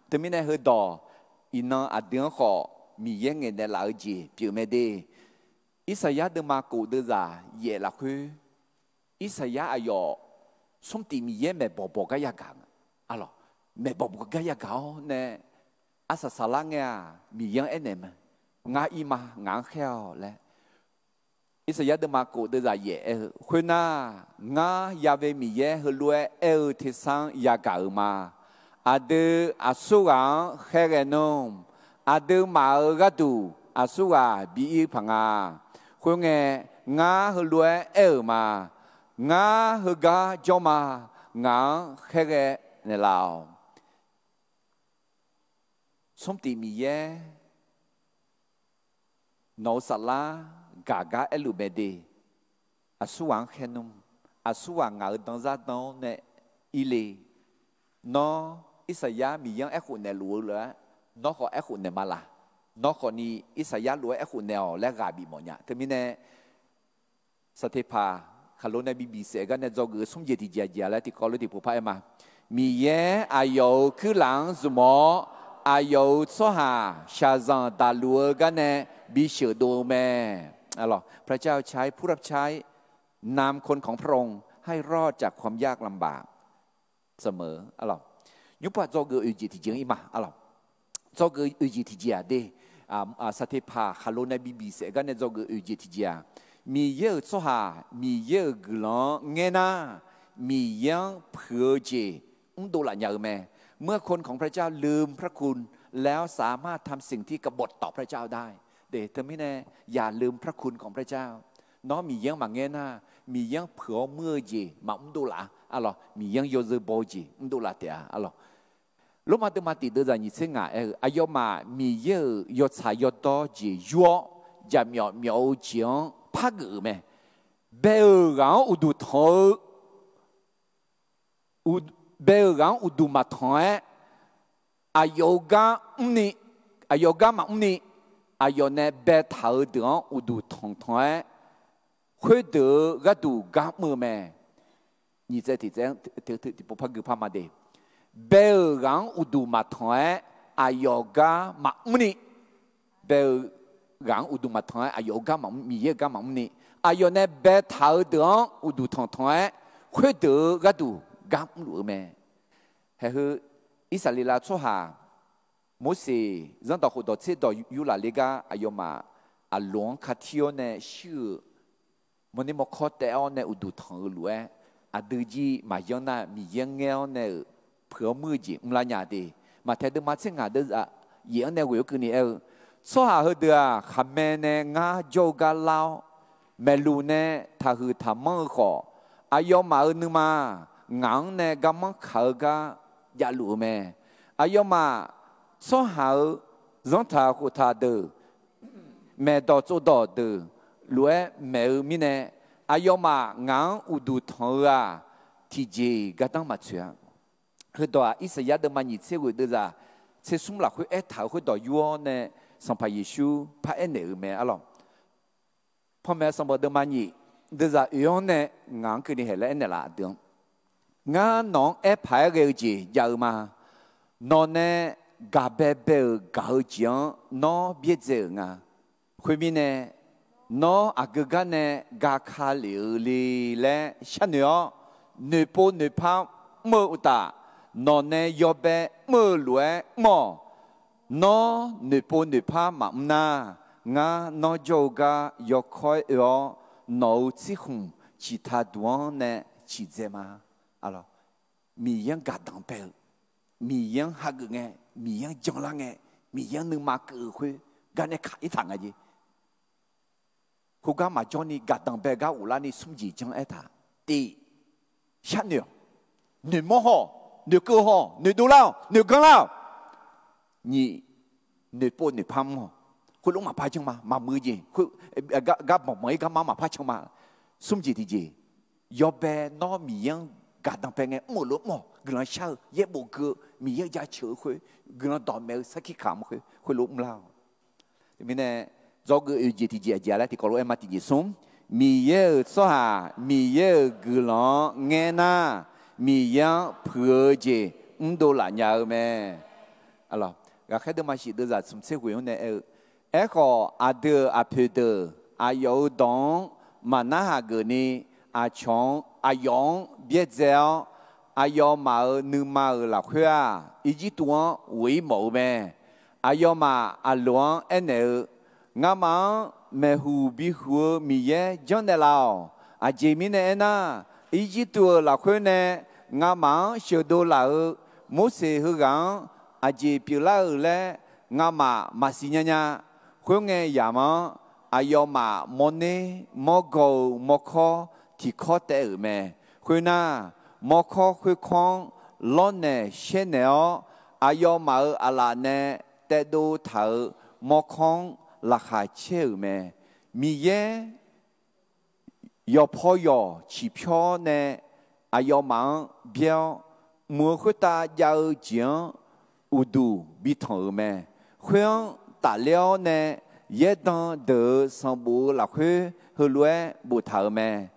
Teumirnae heudawq, iqnan aqdui-anr khawf Miqyaer ngaeqnaeq laf-eu jeq pyeuf mae de. Irsaqyar deuvma kof deuvzaq yaef lafkhoer, Irsaqyar aqyawf smrtif Miqyaer maeqbawq bawq gar yagaq nga. Arlawq, maeqbawq bawq gar yagaq-awr nae, arsaq saqlar ngae-aq, Miqyaer-anr aernaeq mae. Ngar ir ma, ngaq-anr khaer-awq laer. Irsaqyar deuvma kof deuvzaq yaef aer-eu khoernar, ngar yave Miqyaer heulof-aer aer-eu tersar-anr yagaq-euq ma. Aqdui aqsurghaq-anr khaerghae nmr. Aqduimaf-euq gharduq aqsurghaq bi ir paq nga. Khoerngae, ngar heulof-aer aer-euq ma. Ngar heugar jawr ma. Ngaq-anr khaerghae naeqlaf-awq. Smrtif Miqyaer nawq-euq saflar gaq gar aerluf mae de. Aqsurghaq-anr khaer nmr. Aqsurghaq ngaq-euq danzar dan-awr nae Irle, nawr Irsaqyar Miqyaer-anr aerkhof naeqluf-eu lof-aer, nawr khawf aerkhof naeq ma laq? Nawr khawfni Irsaqyar lof-aer aerkhof naeq-awq laer ghaq bif mawf nya. Teumirnae, Saqteqpaq khaqlo nae bibiq saef gar nae dzawgeuf-eu smr jeq tiqjeq-aq jeq-a laer tiqkawv lof tiqpov par aer ma. Miqyaer aqyawf-euq kuirlaf-anr zmq-awr, aqyawf-euq tsawrhaq shaqzanq daqluf-eu gar nae bi sheuqdov-eu mae. พระเจ้าใช้ ผู้รับใช้ นำคนของพระองค์ให้รอดจากความยากลำบาก เสมอ arlawq. Nymrpov-aq dzawgeuf oeq jeq tiqjeq-anr ir ma, arlawq. Dzawgeuf oeq jeq tiqjeq-aq de, Saqteqpaq khaqlo nae bibiq saef gar nae dzawgeuf oeq jeq tiqjeq-aq, Miqyaer-euq tsawrhaq Miqyaer-euq guiqlanq-anr ngaer nar, Miqyaer-anr puiq-eu jeq mrdov laf nya-eu mae. เมื่อคนของพระเจ้าลืมพระคุณ แล้วสามารถทำสิ่งที่กบฏต่อพระเจ้าได้ Teumirnae, อย่าลืมพระคุณของพระเจ้า. Nawr Miqyaer-anr maqngaer nar, Miqyaer-anr puiq-awr muir-eu jeq maqmr dov laf-a, arlawq. Miqyaer-anr yawzeu baw-eu jeq mrdov laf taef-a, arlawq. Lormav deuvma tiq deuvzaq nyiq tser ngaq aer-eu, aqyawfmaf Miqyaer-euq yawtsaq yawdawr jeq yur-awr, jaqmyawf myawf-eu jeq-anr pargeuf-euq mae. Bae-euq ghaq-anr uqduq tanq-eu, bae-euq ghaq-anr uqduq maqtanq-aer, aqyawf-euq gar mrni, aqyawf-euq gar maqmr ni, aqyawf nae baetaq-euq deuq-anr uqduq tanqtanq-aer, khoerdeuq-euq gharduq gar mr-eu mae. Nyiq tsaev tiq tsaev-anr teu teu tiqpov par gui par ma de. Bae-euq ghaq-anr uqduq maqtanq-aer, aqyawf gar maqmr ni, bae-eu ghaq-anr uqduq maqtanq-aer, aqyawf-euq gar maqmr, Miqyaer-euq gar maqmr ni, aqyawf nae baetaq-eu deuq-anr uqduq tanqtanq-aer, khoerdeuq-euq gharduq gar mrluf-eu mae. Haeq heu, Irsaqleqlav tsawrhaq Morseq zanrdawq khofdawq tserdawq yurlaf le gar aqyawfmaf aqloq-anr katir-awr nae shir-euq mawrner mawrkawr taev-awr nae uqduq tanq-eu lof-aer, aqdui jir maqyanr nar Miqyaer-anr ngaer-awr nae-euq puiq-awr muir-eu jeq mrlar nya de. Maqtaeq deuvma tser ngaq deuvzaq yaef-anr nae ghoeq-awr keuvni aer-eu, tsawrhaq heudeuq-aq, khaqmae nae ngar jawr-eu gar lar-awr, maeqluq nae taqhuiq taqmanr-eu khawf, aqyawfmaf-euq nuima ngaq-anr nae garmanr kaq-eu gar javluf-eu mae. Aqyawfmaf tsawrhaq-euq zanrtaq khoftaq deuq, maeqdawq tsovdawq deuq lof-aer maeq-eu mirnae, aqyawfmaf ngaq-anr uqduq tanq-eu-aq, tiqjeq gardanr maqtsoeq-a. Heudawq-aq, Irsaqyar deuvma nyiq tser ghoeq deuvzaq tser smr lafkhoer aertaq-euq khoerdawq yur-awr nae, Sanqpaq Yeqsur paraer naeq-euq mae, arlawq. Panmaeq sanqbof deuvma nyiq deuvzaq oeq-anr nae ngaq-anr keuvni haeq laer aernaeq laf deuq-anr, ngar nawq-anr aer paq-aer ghae-eu jeq jav-eu ma. Nawq nae gaqbae bae-euq gaq-eu jeq-anr nawr byaerdzae-euq nga. Khoermirnae, nawr aqgeu gar nae gaka lef-eu le laer sharnoeq-awr, noeqpov noeqpar mr-eu uqtaf, nawq nae yawbae mr-eu lof-aer mr-awq. Nawr noeqpov noeqpar maqmr nar, ngar nawr jawr-eu gar yawkawr-aer oe-awr, nawq-euq tsirkhmq ciqtaq duq-anr nae ciqdzae ma. Miqyaer-anr gaqdanq bae-eu, Miqyaer-anr hageuf ngae, Miqyaer-anr janlar ngae, Miqyaer-anr nuima keuv-eu khoer gar nae kaq-ir taq nga jeq. Khoergar maqjawr ni gaqdanq bae gar ghoflar ni smr jeq janr aertaq. Tiq, sharnoeq-awq. Noeqmawr haw, noeqkeuv haw, noeqdov lar-awq, noeqganr lar-awq. Nyiq, noeqpov noeqpar mr-awq. Khoerlof maqpar janr ma, maqmuiq jeq, gar banqbanq-ir garma maqpar can ma. Smr jeq tiqjeq, yawbae nawr Miqyaer-anr gaqdanq bae ngae mr-euq lof mr-awq. Guiqlanq shar-eu, yaerbof gui-eu, Miqyaer-anr jaceuq-eu khoer, guiqlanq dawqmaeq-eu sarkir kamq khoer, khoerlof mrlar-awq. Teumirnae, dzawgeuf oeq jeq tiqjeq aqjeq-a laer tiqkawv lof-aer ma. Tiqjeq smr, Miqyaer-euq tsawrhaq Miqyaer-euq guiqlanq-anr ngaer nar, Miqyaer-anr puiq-eu jeq mrdov laf nya-eu mae. Ghaqkhaer deuvma shif deuvzaq smq tser ghoeq-anr nae aer-eu, aerkhawf aqdui-euq aqpoeq deuq aqyawf-euq dawq-anr maqnarhaq geufni, aqcawq-anr aqyawf-anr byaerdzae-awr, aqyawfmaf-euq nuima-euq lafkhoer-aq, Irjirtuv-anr ghof-ir mawf-eu mae. Aqyawfmaf aqloq-anr aernaeq-eu, Ngamaf-anr maeqhuq bihuq-eu Miqyaer janrnaeq laf-awq. Aqjeq mirnae aernar, Irjirtuv-euq lafkhoer nae ngamaf-anr sheuqdov laf-eu Morseq heughaq-anr aqjeq pyeuflar-euq laer ngamaf maqsiq nya nya. Khoerngae yamq-anr aqyawfmaf mawrner mawrgaw-eu mawrkawr tiqkawr taev-euq mae. Khoernar, mawrkawr khoerkawr-anr lawrnaeq shaernaeq-awr, aqyawfmaf-euq aqlaf nae taevdov taq-euq mawrkawr-anr laqkhaq caer-euq mae. Miqyaer yawqpaw yawq ciqpyawr nae aqyawfmaf-anr byaer-awr, mq-euq khoertav jav-eu jeq-anr uqduq bitanq-euq mae. Khoer-anr tafler-awr nae yaerdan deuq-euq sanqbof-eu lafkhoer heulof-aer boftaq-euq mae.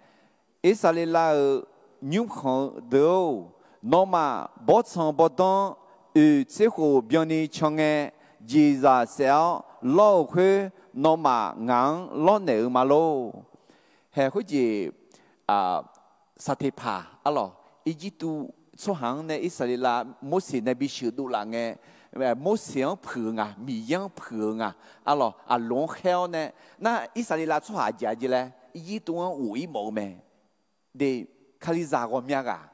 Irsaqleqlav-euq nymrkhanq-eu deuq-or, nawmaf bawrtsanq bawrdanr oeq tser khof byanni can ngae, jeqzaq saef-awr lawr-euq khoer, nawmaf ngaq-anr lawrnaeq-eu ma lor. Haeq khoerjeq, Saqteqpaq arlawq, Irjirtuv tsawrhaq-anr nae Irsaqleqlav Morseq nae bisheuq dovlaf ngae, Morseq-anr puiq-eu nga, Miqyaer-anr puiq-eu nga. Arlawq, aqloq-anr khaer-awr nae, nar Irsaqleqlav tsawrhaq aqjeq aqjeq laer Irjirtuv-anr ghof-ir mawf-eu mae. De, Kalizaq ghawqmya ghaq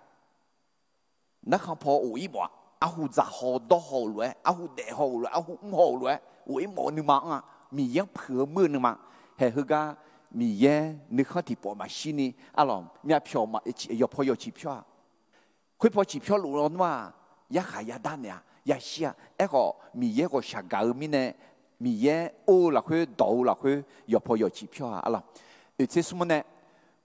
narkhan paw ghof-ir mawf-a. Arhu dzaq haw-eu dawr haw-eu lof-aer, arhu daef haw-eu lof-aer, arhu mr haw-eu lof-aer ghof-ir mawf-eu nuima-anr-aq, Miqyaer-anr puiq-eu muir-eu nuima. Haeq heugar Miqyaer nuikhanr tiqpawf maqshir ni, arlawq, myavpyawq yawqpaw yawciq pyawr-a. Khoerpaw ciqpyawr luf lawnmr-aq, yarkhaq yadar naeq-a, yashir-a. Aerkhawf, Miqyaer ghawqshaq gaq-eu mirnae, Miqyaer or-eu lafkhoer dawq-eu lafkhoer yawqpaw yawciq pyawr-a arlawq. Oeq tser smr nae,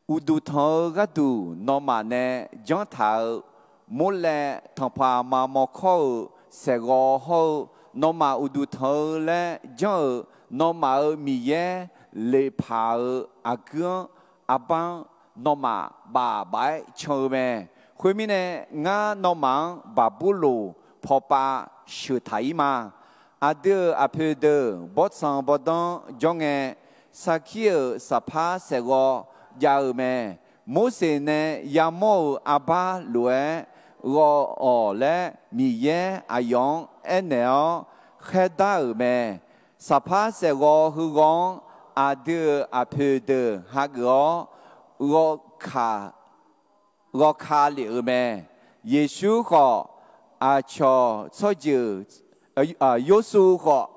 uqduq tanq-eu gharduq nawmaf nae janr taq-euq, morlaev tanqpaq maqmawr kawr-euq saeqghawv hawr-eu, nawmaf uqduq tanq-eu laer janr-euq nawmaf-euq Miqyaer, leqpaq-euq aqguir-anr, arbar-anr nawmaf baf baf-aer can-eu mae. Khoermirnae, ngar nawmaf-anr Baqburloq pawpav sheuq taq-ir ma. Aqdui-euq aqpoeq deuq bawrtsanq bawrdanr jawr ngae, sarkir-euq saqpar saeqghawv jav-eu mae. Morseq nae yamawr-euq arbar lof-aer ghawv-awq laer Miqyaer aqyawf-anr aernaeq-awr khaerdar-euq mae. Saqpar saeqghawv heughawv-anr aqdui-euq aqpoeq deuq hageuf-awr, ghawv ghawka lef-euq mae. Yeqsur khawf, aqcawq tsawrjeuq, Yorsuv khawf,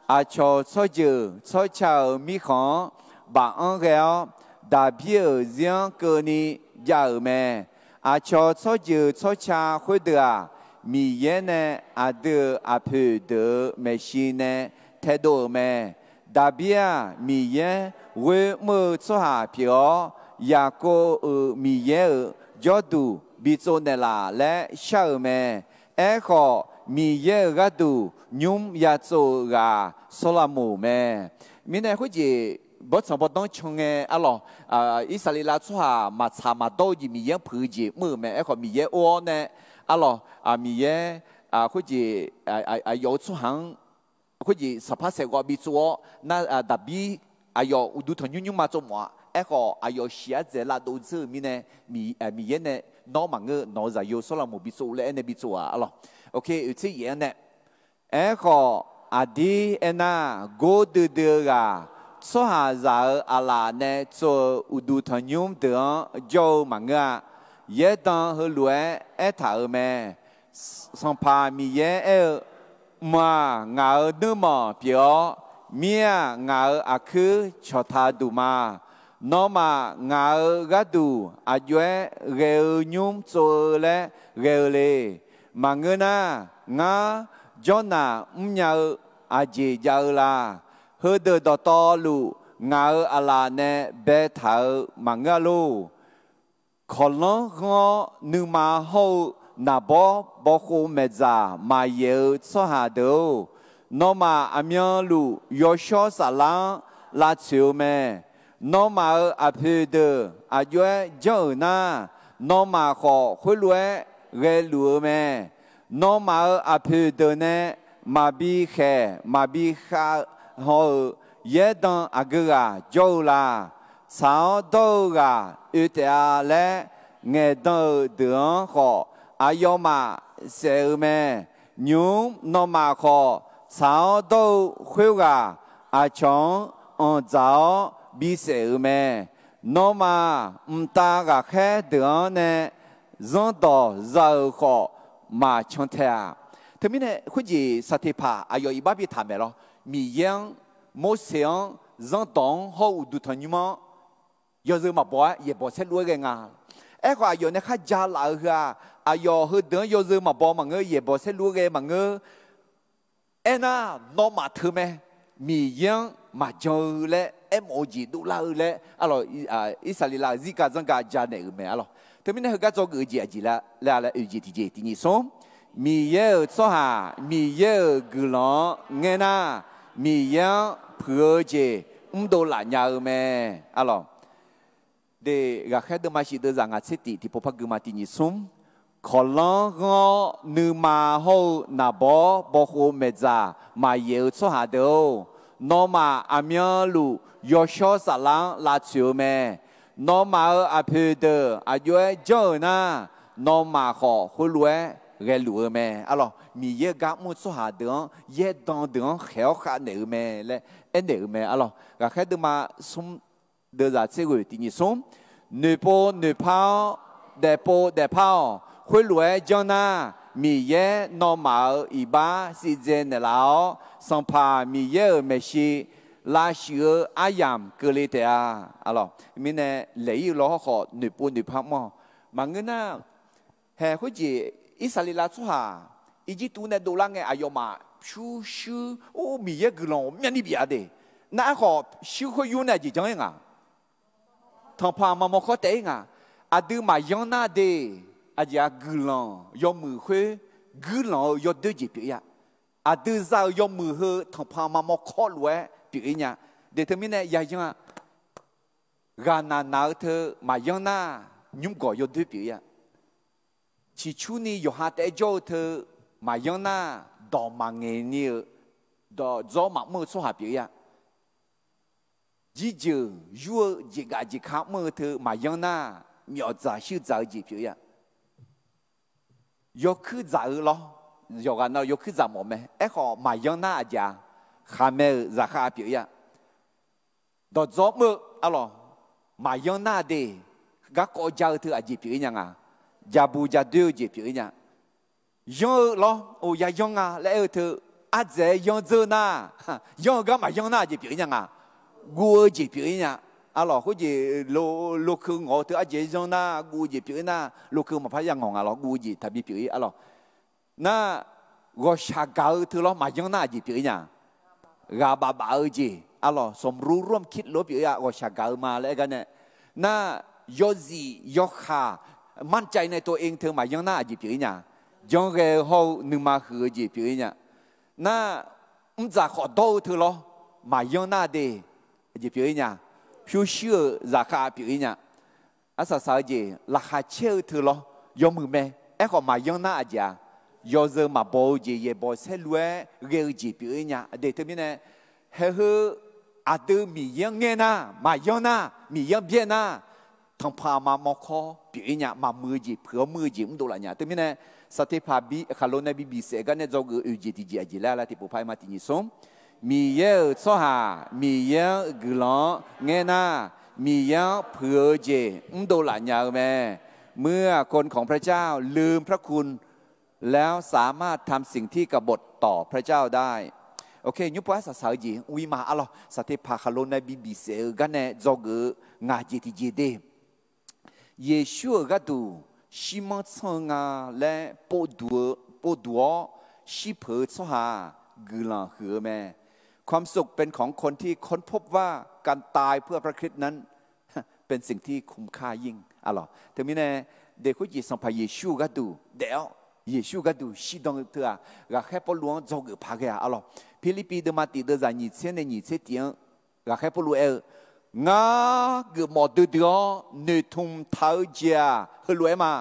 aqcawq tsawrjeuq tsawrca-euq mirkhanq-anr baf-anr ghae-awr, Daqbir-euq zir-anr keuvni jav-euq mae. Aqcawq tsawrjeuq tsawrca khoerdeuq-aq, Miqyaer nae aqdui-euq aqpoeq deuq-euq maeqshi nae taedov-euq mae. Daqbir-aq, Miqyaer ghoer mr-eu tsawrhaq pyeuf-awr, Yaqkov-euq Miqyaer-euq jawrduq bitsov naeqlaf laer shar-euq mae. Aerkhawf, Miqyaer-euq gharduq nymr ya tsov-eu ghaq Sawrlaqmoq mae. Mirnae khoerjeq bawrtsanq bawrdanr can ngae arlawq, Irsaqleqlav tsawrhaq maqtsaq maqdawr-eu jeq Miqyaer-anr puiq-eu jeq mr-euq mae. Aerkhawf, Miqyaer or-awr nae arlawq, Miqyaer khoerjeq aqyawf-euq tsawrhaq-anr khoerjeq saqpar saeqghawv bitsov-awr nar, Daqbir aqyawf uqduq tanqnymr nymrma tsov mawf-a. Aerkhawf, aqyawf shiq-aer dzaeq lavdov dzeur-euq mirnae, Miqyaer nae nawr maqngeur, nawq-euq zaqyo Sawrlaqmoq bitsov laer aernae bitsov-aq arlawq. Oke, oeq tser yaef-anr nae, aerkhawf, aqdir aernar, gordui dui-eu ghaq, tsawrhaqzaq-euq aqlaf nae tsov-eu uqduq tanqnymr deuq-anr jawr-eu maqngeur-a. Yaerdan heulof-aer aertaq-euq mae. Sanqpaq Miqyaer aer-eu, Mq-aq, ngaq-euq nuirmanq pyeuf-awr, mir-aq, ngaq-euq aqkuir cawqtaq duq ma. Nawmaf, ngaq-euq gharduq aqjox-aer ghae-eu nymr tsov-eu laer ghae-eu le. Maqngeur nar, ngar jawrnaq mrnya-eu aqjeq jav-eu la? Heudeuq dawqtawvluf ngaq-euq aqlaf nae baetaq-eu maqngeur-a lor. Kawqlanr ghanr-awr nuima hawr-eu naqbawr bawkhov maeqdzaq maqyaeq-eu tsawrhaq deuq-or, nawmaf aqmyanluf yawshawr saflar-anr lavtsoeq-eu mae. Nawmaf-euq aqpoeq deuq aqjox-aer janr-euq nar, nawmaf khawf khoerlof-aer ghaeluf-eu mae. Nawmaf-euq aqpoeq deuq nae maqbi khaeq maqbi khav haw-euq yaerdan aqgeu ghaq jawr-eu la? Tsaq-awr dawr-eu ghaq oe taef-a laer ngaeqdan-euq deuq-anr khawf, aqyawfmaf saef-eu mae. Nymq-mr nawmaf khawf, tsaq-awr dawr-eu khoerghaq aqcawq-anr anqdzaq-awr bisaef-euq mae. Nawmaf, mqtav ghaqkhaer deuq-anr nae zanrdawq za-euq khawf, maqcan tae-aq. Teumirnae khoerjeq saqteqpaq aqyawf iqbax bitaq maeq lawr. Miqyaer-anr, Morseq-anr, zanrdawq-anr hawr-eu uqduq tanqnymr-anr yawzeu maqbaw-aer yaeqbawq saerlu-aer ghae nga. Aerkhawf, aqyawf nae kharja laf-eu heu-aq, aqyawf heudeuq-anr yawzeu maqbaw maqngeur, yaeqbawq saerlu-aer ghae maqngeur. Aernar, nawmaf teu mae, Miqyaer-anr maqjan-eu laer aermawf-eu jeq dovlar-eu laer arlawq, Irsaqleqlav-euq zirga zanrga janaeq-euq mae arlawq. Teumirnae heugar dzawgeuf-eu jeq aqjeq laer laer oeq jeq tiqjeq tiqnyif smr. Miqyaer-euq tsawrhaq Miqyaer-euq guiqlanq-anr ngaer nar, Miqyaer-anr puiq-eu jeq mrdov laf nya-eu mae. Arlawq, de, ghaqkhaer deuvma shif deuvzaq ngaq tser tif tiqpov par gui ma tiqnyif smr. Kawqlanr ghanr-awr nuima hawr-eu naqbawr bawkhov maeqdzaq maqyaef-eu tsawrhaq deuq-or, nawmaf aqmyanluf yawshawr saflar-anr lavtsoeq-eu mae. Nawmaf-euq aqpoeq deuq aqjox-aer janr-euq nar, nawmaf khawf khoerlof-aer ghaeluf-eu mae. Arlawq, Miqyaer gar mr-eu tsawrhaq deuq-anr, yaerdan deuq-anr khaeq-awr khavnaeq-eu mae laer aernaeq-eu mae. Arlawq, ghaqkhaer deuvma smr deuvzaq tser ghoeq tiqnyif smr. Noeqpov noeqpar-awr, daefpov daefpar-awq. Khoerlof-aer janr nar, Miqyaer nawmaf-euq iqbax sivdzae naeqlaf-awr, Sanqpaq Miqyaer-euq maeqshi lavshuif-eu aryamq keuvle taef-a. Arlawq, mirnae laeq-ir-eu lawhawr khawf noeqpov noeqpar mr-awq. Maqngeur nar, haeq khoerjeq Irsaqleqlav tsawrhaq Irjirtuv nae dovlar ngae aqyawfmaf pyurshuir or Miqyaer guiqlanq ghawqmyani bif-a de. Nar aerkhawf shuir khoer yur nae aqjeq janr-ir nga. Tanqpanq maqmawr kawr taef-ir nga. Aqdui maqyanr nar de, aqjeq-aq guiqlanq yawmuiq khoer guirlanq-eu yawdoer jeq pyeuf-ir-a. Aqdui za-euq yawmuiq heu tanqpanq maqmawr kawr lof-aer pyeuf-ir nya. De teumirnae yayanr-a. Ghaqnaq naq-eu teu maqyanr nar, nymrgawq yawdoer pyeuf-ir-a. Ciqcurni yawqha taef-aer jawr-eu teu maqyanr nar, dawq maqngaeq ni-eu dawqdzawr maqmr-eu tsawrhaq pyeuf-ir-a. Jirjeuq yur-eu jeqgaf jeqka mr-eu teu maqyanr nar, myawfdzaq shuirdzaq-eu jeq pyeuf-ir-a. Yawkuir dzaq-eu lawr, yawqghaq navluf yawkuir dzaq mawf mae. Aerkhawf maqyanr nar aqjeq-a, khaqmae-euq zaqkhav pyeuf-ir-a. Dawqdzawr mr-eu arlawq, maqyanr nar de, garkawv ja-eu teu aqjeq pyeuf-ir nya nga. Jabu jadoer-eu jeq pyeuf-ir nya. Yanr-eu lawr, oq ya yanr nga laer aer-eu teu, ardzaeq-aer yanr dzeur nar, yanr-eu gar maqyanr nar aqjeq pyeuf-ir nya nga. Guv-eu jeq pyeuf-ir nya. Arlawq, khoerjeq lo, lokeu ngawq-eu teu ardzaeq-aer yanr nar guv-eu jeq pyeuf-ir nar, lokeu maqpar ya ngawq nga lawr, guv-eu jeq taqbi pyeuf-ir arlawq. Nar, ghawqshaq gaq-eu teu lawr maqyanr nar aqjeq pyeuf-ir nya. Ghaq baf baf-eu jeq arlawq, สมรู้ร่วมคิด lof-aer pyeuf-ir-a, ghawqshaq gaq-eu ma laer aer gar nae. Nar, yawzif yawkaq มั่นใจในตัวเอง teu maqyanr nar aqjeq pyeuf-ir nya. Janrghae-eu hawr-eu nuima huiq-eu jeq pyeuf-ir nya. Nar, mrdzaq khawf dawr-eu teu lawr maqyanr nar de, aqjeq pyeuf-ir nya. Pyurshuir-euq zaqkhav pyeuf-ir nya. Arsaq saq-eu jeq laqkhaq caer-eu teu lawr yawmuiq mae. Aerkhawf maqyanr nar aqjeq-a, yawzeu maqbaw-eu jeq yaeqbawq saerlu-aer ghae-eu jeq pyeuf-ir nya. Aqdui teumirnae, haeq heu aqdui Miqyaer-anr ngaer nar, maqyanr nar, Miqyaer-anr byaer nar, tanqpanq aqma mawrkawr pyeuf-ir nya, maqmuiq-eu jeq puiq-awr muir-eu jeq mrdov laf nya. Teumirnae, saqteqpaq bi khaqlo nae bi bifsaef gar nae dzawgeuf-eu oeq jeq tiqjeq aqjeq laer laer tiqpov par-aer ma tiqnyif smr. Miqyaer-euq tsawrhaq Miqyaer-anr guiqlanq-anr ngaer nar, Miqyaer-anr puiq-eu jeq mrdov laf nya-eu mae. เมื่อคนของพระเจ้าลืมพระคุณ แล้วสามารถทำสิ่งที่กบฏต่อพระเจ้าได้ Ok, nymrpov arsaq saq-eu jeq mr-ir ma arlawq, saqteqpaq khaqlo nae bi bifsaef-eu gar nae dzawgeuf-eu ngaq jeq tiqjeq de. Yeqsur-euq gharduq shirmanr tsanr-eu nga laer povduq-eu, povduq-awr shirpeuq-eu tsawrhaq-aq guiqlanq huiq-eu mae. ความสุขเป็นของคนที่ค้นพบว่าการตายเพื่อพระคริสต์นั้นเป็นสิ่งที่คุ้มค่ายิ่ง arlawq. Teumirnae, de khoerjeq Sanqpaq Yeqsur-euq gharduq daef-awr, Yeqsur gharduq shirdan-eu teu-aq, ghaqkhaer Pawrluv-anr dzawgeuf paq ghae-a arlawq. Pirlirpiv deuvma tif deuvzaq nyiq tser nae nyiq tser tif-anr ghaqkhaer Pawrluv aer-eu, Ngar geufmawf duidui-awr noeqtmq taq-eu jeq-aq heulof-aer ma.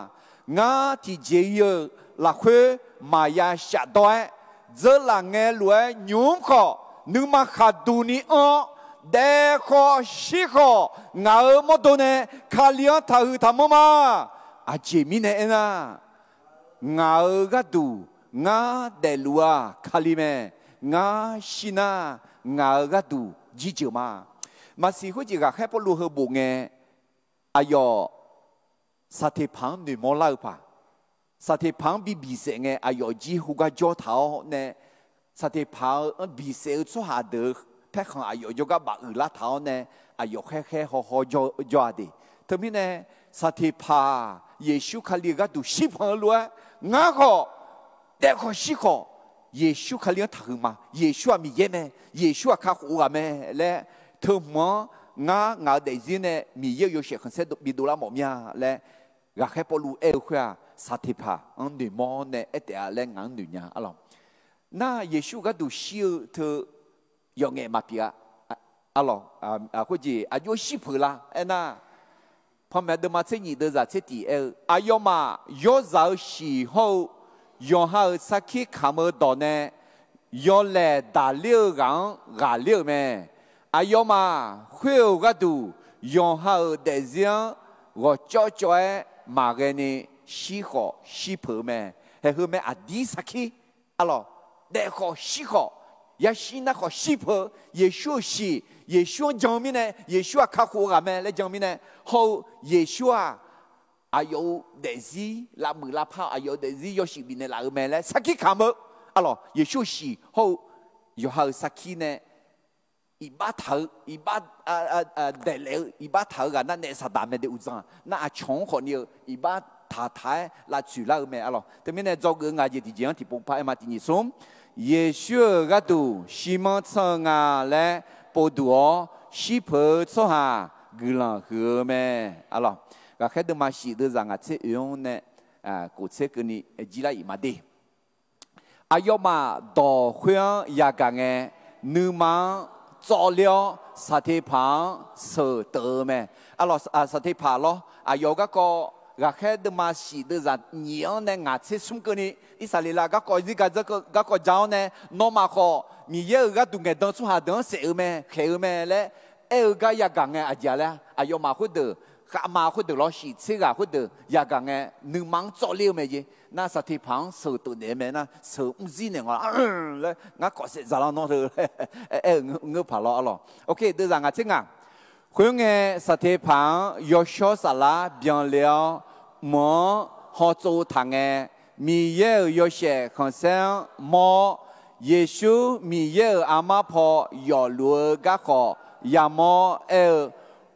Ngar tiqjeq-ir-eu lafkhoer maqya shafdawr-aer, dzeurlaf ngae lof-aer nymq mr khawf, nuima khaqduq ni anr-awr, daef khawf shir khawf, ngaq-euq mawrdo nae Kali-anr taqhuiq taqmanr ma. Aqjeq mirnae aernar, ngaq-euq gharduq ngar daefluf-aq Kali mae. Ngar shir nar, ngaq-euq gharduq jirjeuq ma. Maqsiq khoerjeq ghaqkhaer Pawrluv heu bof ngae, aqyawf saqteqpaq-anr noeqmawr lar-eu paq, saqteqpaq-anr bi bifsaef ngae aqyawf jir hu gar jawr taq-awr nae, saqteqpaq-anr bifsaef-eu tsawrhaq deuq-eu paerkhanq aqyawf jawrgar bafuiq lar taq-awr nae, aqyawf khaerkhaer hawhaw jawr-a de. Teumirnae, saqteqpaq Yeqsur Kali-euq gharduq shirpanq-eu lof-aer, ngar khawf daef khawf shir khawf, Yeqsur Kali-anr taqhuiq ma. Yeqsur-aq Miqyaer mae. Yeqsur-aq kakhof-eu ghaq mae laer, teu hmq-anr ngar ngaq-euq daefzir nae Miqyaer-euq yawshaef khanqsaer bidov lar mawf mir-a laer, Ghaqkhaer Pawrluv aer-eu khoer-aq, Saqteqpaq-anr noeqmawr nae aer taef-a laer ngaq-anr noeq nya arlawq. Nar Yeqsur gharduq shir-eu teu yawf ngaef maqpyeuf-a arlawq. Khoerjeq aqjox shir peuq la aernar, Panmaeq deuvma tser nyif deuvzaq tser tiq aer-eu, aqyawfmaf yawrzaq-eu shiq hawr-eu yawqha-euq sarkir kamq-eu dawq nae yawlaeq daqler-eu ghaq-anr ghaqler-euq mae. Aqyawfmaf khoer-euq gharduq yawqha-euq daefzir-anr ghawqcawv cawv-aer maqghae ni shir khawf shir peuq-eu mae. Haeq heu mae aqdir sarkir arlawq. Daef khawf shir khawf, yashir nar khawf shir peuq-eu, Yeqsur-euq shiq, Yeqsur-anr jan-eu mirnae, Yeqsur-aq kakhof-eu ghaq mae laer jan-eu mirnae, hawr-eu Yeqsur-aq aqyawf-euq daefzir lavmuiq lavpar-eu, aqyawf-euq daefzir yawshuif bifnaeq laf-eu mae laer sarkir kamq-eu arlawq. Yeqsur-euq shiq hawr-eu yawqha-euq sarkir nae iqbax taq-eu, iqbax daeqlaef-eu, iqbax taq-eu ghaq nar naef Saqdaq mae de uqdzan-aq nar aqcawq-anr khawf ni-eu iqbax taqtaq-aer lavtsoeq lar-eu mae arlawq. Teumirnae dzawgeuf-eu ngaq jeq tiqjeq-anr tiqpov par aer ma. Tiq nyiq smr, Yeqsur-euq gharduq shirmanr tsanr-eu nga laer povduq-awr shir peuq-eu tsawrhaq guiqlanq huiq-eu mae arlawq. Ghaqkhaer deuvma shif deuvzaq ngaq tser oe-anr nae kof tser keuvni jir lar-iq ma de. Aqyawfmaf dawq khoer-anr yagaq ngae, nuima-anr tsawvler-awr Saqteqpaq-anr sheuq teuf-eu mae. Arlawq, Saqteqpaq lawr, aqyawf-eu garkawv ghaqkhaer deuvma shif deuvzaq nyif-anr nae ngaq tser smr keuvni, Irsaqleqlav garkawv zir ga dzanr garkawv ja-awr nae, nawmaf khawf Miqyaer-euq gharduq ngaeqdan tsawrhaq deuq-anr saef-eu mae, khaeq-eu mae laer aer-eu gar yagaq ngae aqjeq-a laer, aqyawfmaf khoerdeuq, khavma khoerdeuq lawr shif tser ghaq khoerdeuq yagaq ngae, nuima-anr tsawvler-eu mae jeq. Nar Saqteqpaq-anr sheuq teuf naeq-eu mae nar, sheuq mr zir naeq ngawq laer, ngar kawf saef dzaq lar nawr teu laer aer-eu ngeur paq lawr arlawq. Deuvzaq ngaq tser ngaq. Khoerngae, Saqteqpaq-anr yawshawr saflar byanler-awr, mq-anr hawtsov taq ngae, Miqyaer-euq yawshaef khanqsaer-anr mawr-awr, Yeqsur Miqyaer-euq armar paw yawfluf-eu garkhawf yamawr aer-eu,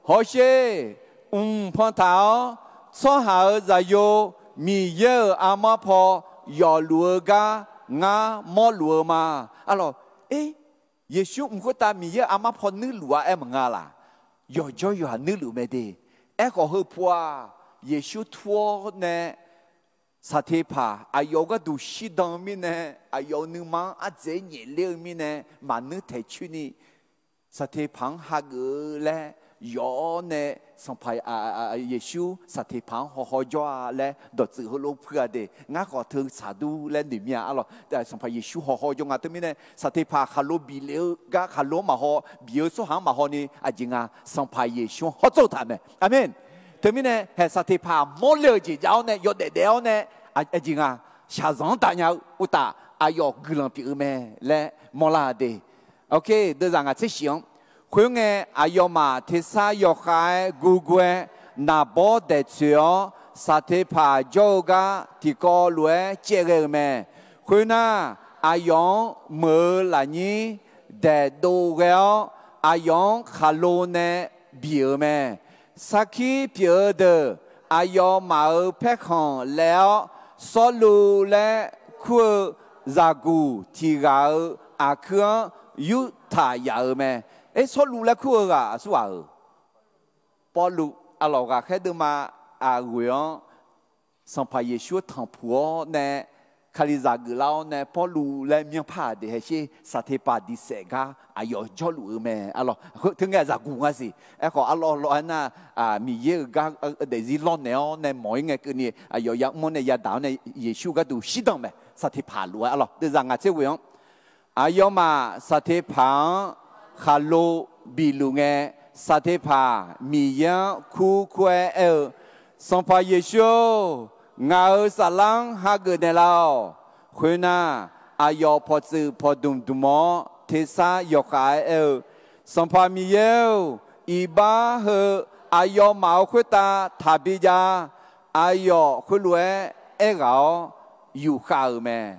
Hawsher, mq pantaq-awr, tsawrhaq-euq Zaqyo Miqyaer-euq armar paw yawfluf-eu gar ngar mawrluf-eu ma. Arlawq, Yeqsur mq khoertav Miqyaer-euq armar paw nuirluf-a aer maqnga laq? Yawqjawr yawqha nuirluf mae de. Aerkhawf heu pu-aq, Yeqsur tur-awr nae Saqteqpaq aqyawf-eu gharduq shirdan-eu mirnae, aqyawf-euq nuima-anr ardzaeq-aer nyaefler-eu mirnae, maqnuir taeq coer ni Saqteqpaq-anr hageuf-eu laer yawf-awr nae, Sanqpaq Yeqsur Saqteqpaq-anr hawhaw jawr-a laer dawqtsuif heulof puiv-a de. Ngar khawf teu tsaq dur laer noeq mir-a arlawq. Sanqpaq Yeqsur hawhaw jawr nga. Teumirnae Saqteqpaq khaqlo bif lef-eu gar khaqlo-anr maqhaw, bif-eu tsawrhaq-anr maqhaw ni aqjeq nga, Sanqpaq Yeqsur-anr hawtsov taq mae. Aqmeq. Teumirnae haeq Saqteqpaq mawrle-euq jeq jav-awr nae yawdaef daef-awr nae aqjeq nga, shaqzanq-anr daq nya-eu uqtaf aqyawf guiqlanq pyeuf-eu mae laer mawrlar-a de. Deuvzaq ngaq tser shif-anr. Khoerngae, aqyawfmaf tersar yawkhav-aer gurgur-aer naqbawr daeqtsoeq-awr, Saqteqpaq jawr-eu gar tiqkawv lof-aer caevghae-euq mae. Khoernar, aqyawf-anr meuq-eu lafnyir daeqdov ghae-awr, aqyawf-anr khaqlo nae biq-euq mae. Sarkir pyeuf-eu deuq aqyawfmaf-euq paerkhanq laev-awr, Sawrluv laer kur-eu zaqguq tiq ghaq-euq aqkuir-anr yurtaq yaf-euq mae. Aer, Sawrluv laer kur-eu ghaq aqsur ghaq-euq Pawrluv. Arlawq, ghaqkhaer deuvma aqghoeq-anr Sanqpaq Yeqsur-anr tanqpuq-awr nae, Kalizaq geuflar-awr nae Pawrluv laer myanrpar-aq de haesher, Saqteqpaq diqsaef gar aqyawf jawrluf-eu mae. Arlawq, teu ngae zaqguq nga siq. Aerkhawf arlawr lawr-aer nar, Miqyaer-euq gar daefzir lawrnaeq-awr nae mawq-ir ngae keuvni aqyawf yamr-awr nae yadaq-awr nae Yeqsur gharduq shirdan mae. Saqteqpaq lof-aer arlawq, deuvzaq ngaq tser ghoeq-anr. Aqyawfmaf Saqteqpaq-anr khaqlo bifluf ngae, Saqteqpaq Miqyaer-anr kurkur-aer aer-eu, Sanqpaq Yeqsur-or, ngaq-euq saflar-anr hageuf naeqlaf-awq. Khoernar, aqyawf pawqtsuif pawqdmq dmq-awr tersar yawkhav-aer aer-eu, Sanqpaq Miqyaer-or, iqbax heu aqyawfmaf-euq khoertav taqbi jav. Aqyawf khoerlof-aer aerghaq-awr yufkhav-euq mae.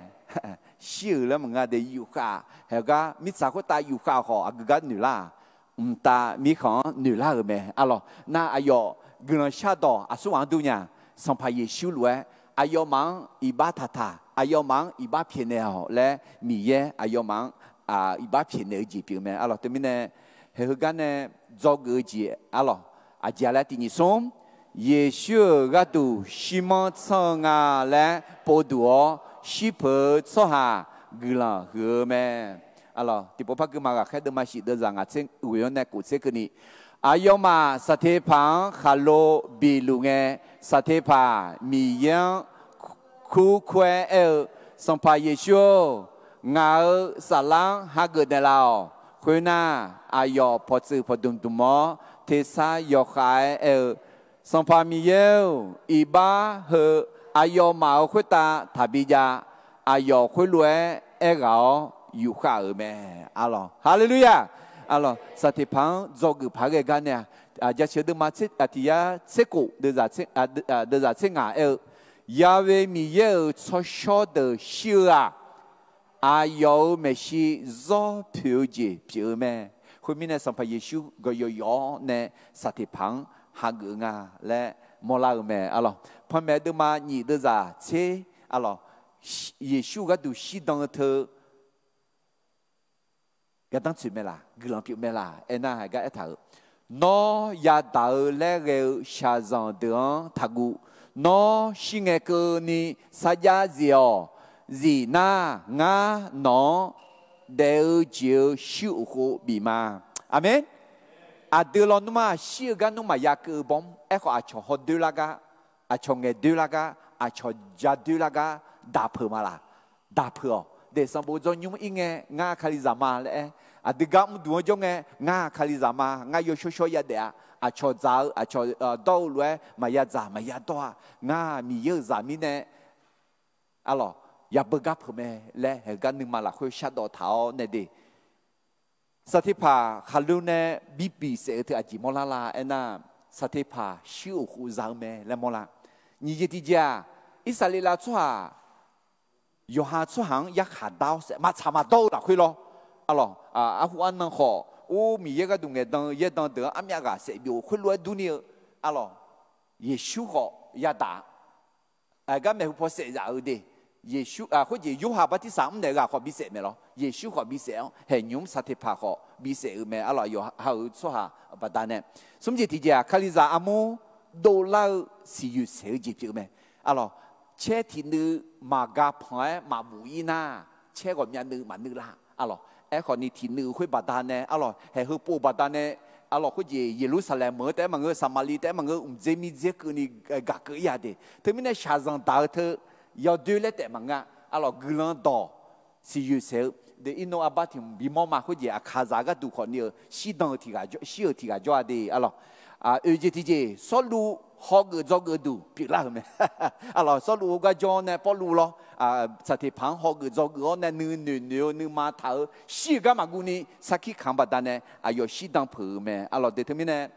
Shir-euq laer maqnga de, yufkhav. Haegar mirtsaq khoertav yufkhav khawf aqgeu gar noeqlar-aq, mqtav mirkhanq-anr noeqlar-euq mae. Arlawq, nar aqyawf guiqlanq shardawq aqsur ghaq-anr dur nya. Sanqpaq Yeqsur lof-aer aqyawfmaf-anr iqbax taqtaq, aqyawfmaf-anr iqbax pyaeqnaeq-awq laer Miqyaer aqyawfmaf-anr iqbax pyaeqnaeq-eu jeq pyeuf mae. Arlawq, teumirnae haeq heugar nae dzawgeuf-eu jeq arlawq, aqjeq-a laer tiq nyiq smr Yeqsur-euq gharduq shirmanr tsanr-eu nga laer povduq-awr, shirpeuq-eu tsawrhaq guiqlanq huiq-eu mae. Tiqpov par guima ghaqkhaer deuvma shif deuvzaq ngaq tser ghoeq-anr nae kof tser keuvni, aqyawfmaf saqteqpaq-anr khaqlo biluf ngae, saqteqpaq Miqyaer-anr kurkur-aer aer-eu, Sanqpaq Yeqsur-or, ngaq-euq saflar-anr hageuf naeqlaf-awq. Khoernar, aqyawf pawqtsuif pawqdmq dmq-awr, tersar yawkhav-aer aer-eu, Sanqpaq Miqyaer-or, iqbax heu aqyawfmaf-euq khoertav taqbi jav. Aqyawf khoerlof-aer aerghaq-awr yufkhav-euq mae. Arlawq, haleluya! Arlawq, saqteqpaq-anr dzawgeuf paq-aer ghae gar nae-a, jaceuq deuvma tiq yar tser kof deuvzaq tser ngaq aer-eu, Ya'we Miqyaer-euq tsawrshawr deuq shir-eu-aq, aqyawf-euq maeqshi zawr poeq-eu jeq pyeuf-eu mae. Khoermirnae, Sanqpaq Yeqsur gawqyawf yawf-awr nae saqteqpaq-anr hageuf-eu nga laer mawrlar-eu mae. Arlawq, panmaeq deuvma nyif deuvzaq tser, arlawq, Yeqsur gharduq shirdan-eu teu gardanr tsoeq mae laq, guiqlanq pyeuf mae laq aernar, haiq gar aertaq-euq, Nawr yadaq-eu laer ghae-eu shaqzanq deuq-anr taqguv. Nawr shir ngae keuvni sarjax zif-awq. Zifnar, ngar nawq-anr daef-eu jeq-eu shuir uq khov bif ma. Aqmeq. Aqdui lawnmr-aq, shir-eu gar nmr maqya keuv-eu bawr, aerkhawf aqcawq hawdoer lar gar, aqcawq ngaeqdoer lar gar, aqcawq jadoer lar gar daq peuq ma laq? Daq peuq-awq. Daefsanqbof dzawnymr ir ngae, ngar Kalizaq ma laer aer, aqdui gar mrduq-anr jawr ngae, ngar Kalizaq ma, ngar yawshawr shawr yadaef-a. Aqcawq dzaq-eu, aqcawq dawr-eu lof-aer maqya dzaq maqya dawr-a. Ngar Miqyaer-euq zaq mirnae, arlawq, yabeu gar peuq mae laer heugar nuima lafkhoer shardawv taq-awr nae de. Saqteqpaq khaqlo nae bibiq saef-eu teu aqjeq mawrlar la aernar, saqteqpaq shuir uq khov za-eu mae laer mawrlar. Nyiq jeq tiqjeq-aq, Irsaqleqlav tsawrhaq yawqha tsawrhaq-anr yarkhaq dar-awr saef maqtsaq maqdawr-eu lafkhoer lawr. Arlawq, arhu arnan khawf, or, Miqyaer gharduq ngaeqdan-eu yaerdan deuq-anr armyav ghaq saef byov khoerlof-aer durni-eu, arlawq, Yeqsur khawf yadaq-a. Aqgar maeqhu paw saef zaf-eu de. Yeqsur, khoerjeq Yorhaq Bartirsaq mr naeq ghaq khawf bisaef maeq lawr. Yeqsur khawf bisaef-anr, haeqnymr saqteqpaq khawf bisaef-eu mae. Arlawq, yawqha-euq tsawrhaq baqdanae. Smr jeq tiqjeq-aq, Kalizaq armur dovlar-eu siqyoeq saeq-eu jeq pyeuf-eu mae. Arlawq, caer tiqnuiv maqga panq-aer maqbuf ir nar, caer ghawqmyav nuiv maqnuiv lar. Arlawq, aerkhawfni tiqnuiv khoer baqdanae, arlawq, haeq heu pov baqdanae, arlawq, khoerjeq Yeqlursaqlaeq meuq-eu taef-aer maqngeur, Saqmaqliv taef-aer maqngeur, mqdzer mirdzer keuvni gaq keuv ir-a de. Teumirnae shaqzanq daq-eu teu yawdoer laer taef maqngeur-a. Arlawq, guiqlanq dawq siqyoeq saeq-eu de, irnov arbar tiq hmq bimawr ma. Khoerjeq aqkaqzaq gharduq khawfni-eu shirdan-eu tiq ghaq, shir-euq tiq ghaq jawr-a de. Arlawq, oeq jeq tiqjeq, Sawrluv hawgeuf dzawgeuf duq pyeuflar-euq mae. Arlawq, Sawrluv-eu gar jawr-awr nae Pawrluv lawr, saqteqpaq-anr hawgeuf dzawgeuf-awr nae nuinoeq noeq-eu nuima taq-eu shir-eu gar maqguv ni sarkir kamq-anr baqdanae aqyawf shirdan peuq-euq mae. Arlawq, de teumirnae,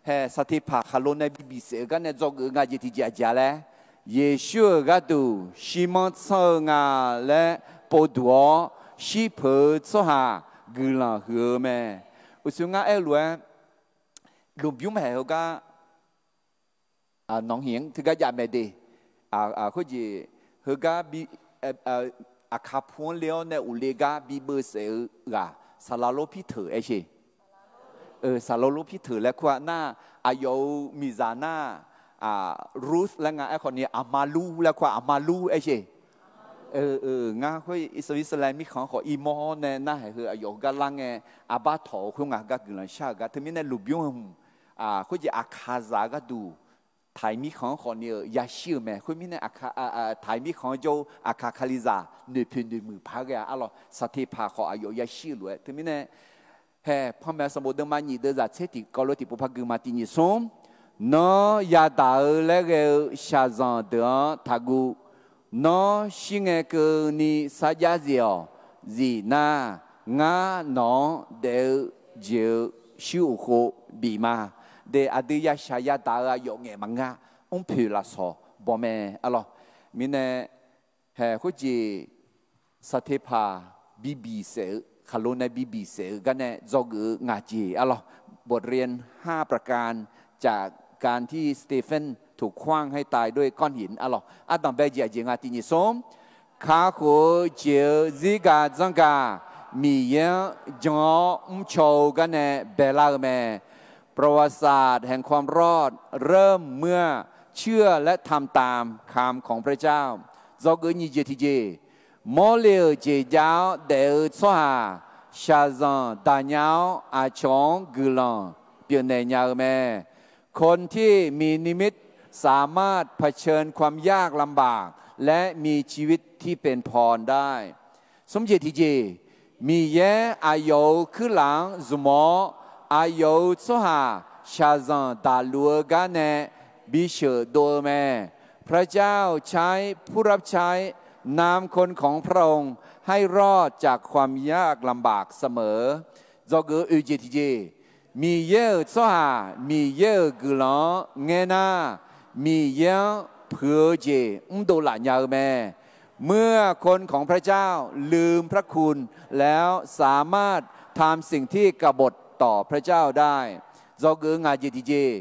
haeq saqteqpaq khaqlo nae bibiq saef-eu gar nae dzawgeuf-eu nga jeq tiqjeq aqjeq-a laer, Yeqsur-euq gharduq shirmanr tsanr-eu nga laer povduq-awr shirpeuq-eu tsawrhaq guiqlanq huiq-eu mae. Uqshoe ngar aer-eu lof-aer, lmqbymr haeq heugar nawq-anr teugar jav mae de. Khoerjeq heugar aqkaq pu-anr le-awr nae uqle gar bibeuv saef-eu ghaq, Saqlaqlor Pirteuq aer sher. Saqlaqlor Pirteuq laer kur-a nar, aqyawf-euq miqzaq nar, Ruth laer nga aerkhawfni, aqmalur laer kur-a, aqmalur aer sher. Ngar khoer Irsaqleqlav mirkhanq-anr khawf irmawr-awr nae nar, haeq heu aqyawf heugar lar ngae, arbar tawq-eu khoer nga, gar guiqlanq shar-euq gar. Teumirnae lmqbymr heu hmq, khoerjeq aqkaqzaq gharduq taiq mirkhanq-anr khawfni-eu yashir-eu mae. Khoermirnae, taiq mirkhanq-anr jawr-eu aqkaq Kalizaq noeqpoeq noeqmuiq paq-aer ghae-a. Arlawq, saqteqpaq khawf aqyawf yashir-eu lof-aer. Teumirnae, haeq panmaeq sanqbof deuvma nyiq deuvzaq tser tiqkawv lof tiqpov par gui ma. Tiq nyiq smr, Nawr yadaq-eu laer ghae-eu shaqzanq deuq-anr taqguv. Nawr shir ngae keuvni sarjax zif-awq. Zif nar, ngar nawq-anr daef-eu jeq-eu shuir uq khov bif ma. De, aqdui yashaq yadaq-eu aqyawf ngaeq maqngeur-a. Mrpoeq lafsawq baw mae. Arlawq, mirnae, haeq khoerjeq saqteqpaq bibiq saef-eu, khaqlo nae bibiq saef-eu gar nae dzawgeuf-eu ngaq jeq. Arlawq, บทเรียนห้าประการ จากการที่สเตเฟนถูกขว้างให้ตายด้วยก้อนหิน arlawq, ardanq bae jeq aqjeq nga. Tiq nyiq smr, kakhof-eu jeq-eu zirgaq dzanrgaq Miqyaer-anr jan-awr mrcaw-eu gar nae baelar-eu mae. ประวัติศาสตร์แห่งความรอดเริ่มเมื่อเชื่อและทำตามคำของพระเจ้า Dzawgeuf nyiq jeq tiqjeq, mawrle-euq jeq jav-awr daef-eu tsawrhaq shaqzanq daq nya-awr, aqcawq-anr guiqlanq pyeufnaeq nya-eu mae. คนที่มีนิมิตสามารถเผชิญความยากลำบากและมีชีวิตที่เป็นพรได้ Smr jeq tiqjeq, Miqyaer aqyawf-euq kuirlaf-anr zmq-awr, aqyawf-euq tsawrhaq shaqzanq daqluf-eu gar nae bisheuq dov-eu mae. พระเจ้าใช้ผู้รับใช้นำคนของพระองค์ให้รอดจากความยากลำบากเสมอ Dzawgeuf oeq jeq tiqjeq, Miqyaer-euq tsawrhaq Miqyaer-euq guiqlanq-anr ngaer nar, Miqyaer-anr puiq-eu jeq mrdov laf nya-eu mae. เมื่อคนของพระเจ้าลืมพระคุณแล้วสามารถทำสิ่งที่กบฏต่อพระเจ้าได้ Dzawgeuf ngaq jeq tiqjeq,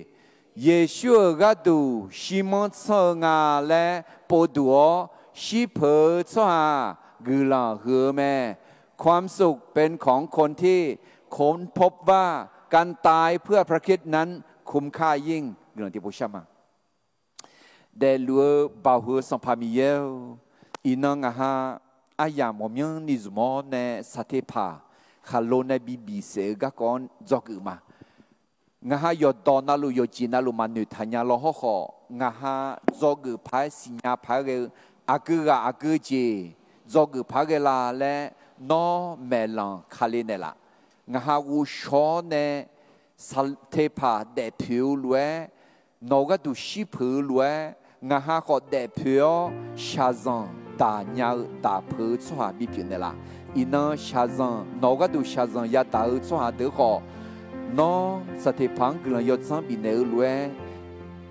Yeqsur-euq gharduq shirmanr tsanr-eu nga laer povduq-awr shirpeuq-eu tsawrhaq guiqlanq huiq-eu mae. ความสุขเป็นของคนที่ค้นพบว่าการตายเพื่อพระคริสต์นั้นคุ้มค่ายิ่ง Guiqlanq tiqpov shar ma. Daefluf-eu Baoq heu Sanqpaq Miqyaer-or, iqnan ngaq ha aryamq ghawqmyanrni zmq-awr nae saqteqpaq khaqlo nae bi bifsaef-eu garkawv-anr dzawgeuf ma. Ngaq ha yawqdawq navluf yawqjeq navluf maqnoeq taq nya law hawrkhawf, ngaq ha dzawgeuf paq-aer siqnya paq-aer ghae-eu aqgeu ghaq aqgeu jeq dzawgeuf paq-aer ghae la laer nawr maeqlanq kale naeqlaf. Ngaq ha ghovshaw-awr nae saqteqpaq daefpoeq-eu lof-aer, nawq-euq gharduq shirpeuq-eu lof-aer, ngaq ha khawf daefpoeq-awr shaqzanq daq nya-eu daqpeuq-eu tsawrhaq bipyeuf naeqlaf. Iqnan shaqzanq nawq-euq gharduq shaqzanq yadaq-eu tsawrhaq deuq khawf, nawr saqteqpaq-anr guiqlanq yawdzanr bifnaeq-eu lof-aer,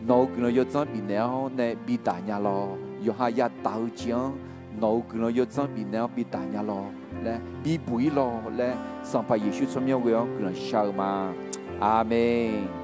nawq-euq guiqlanq yawdzanr bifnaeq-awr nae bidaq nya lawq. Yawqha yadaq-eu jeq-anr nawq-euq guiqlanq yawdzanr bifnaeq-awr bidaq nya lawq laer, bibuq-ir lawq laer, Sanqpaq Yeqsur tsawrmyanr ghoe-awr guiqlanq shar-eu ma. Aqmeq.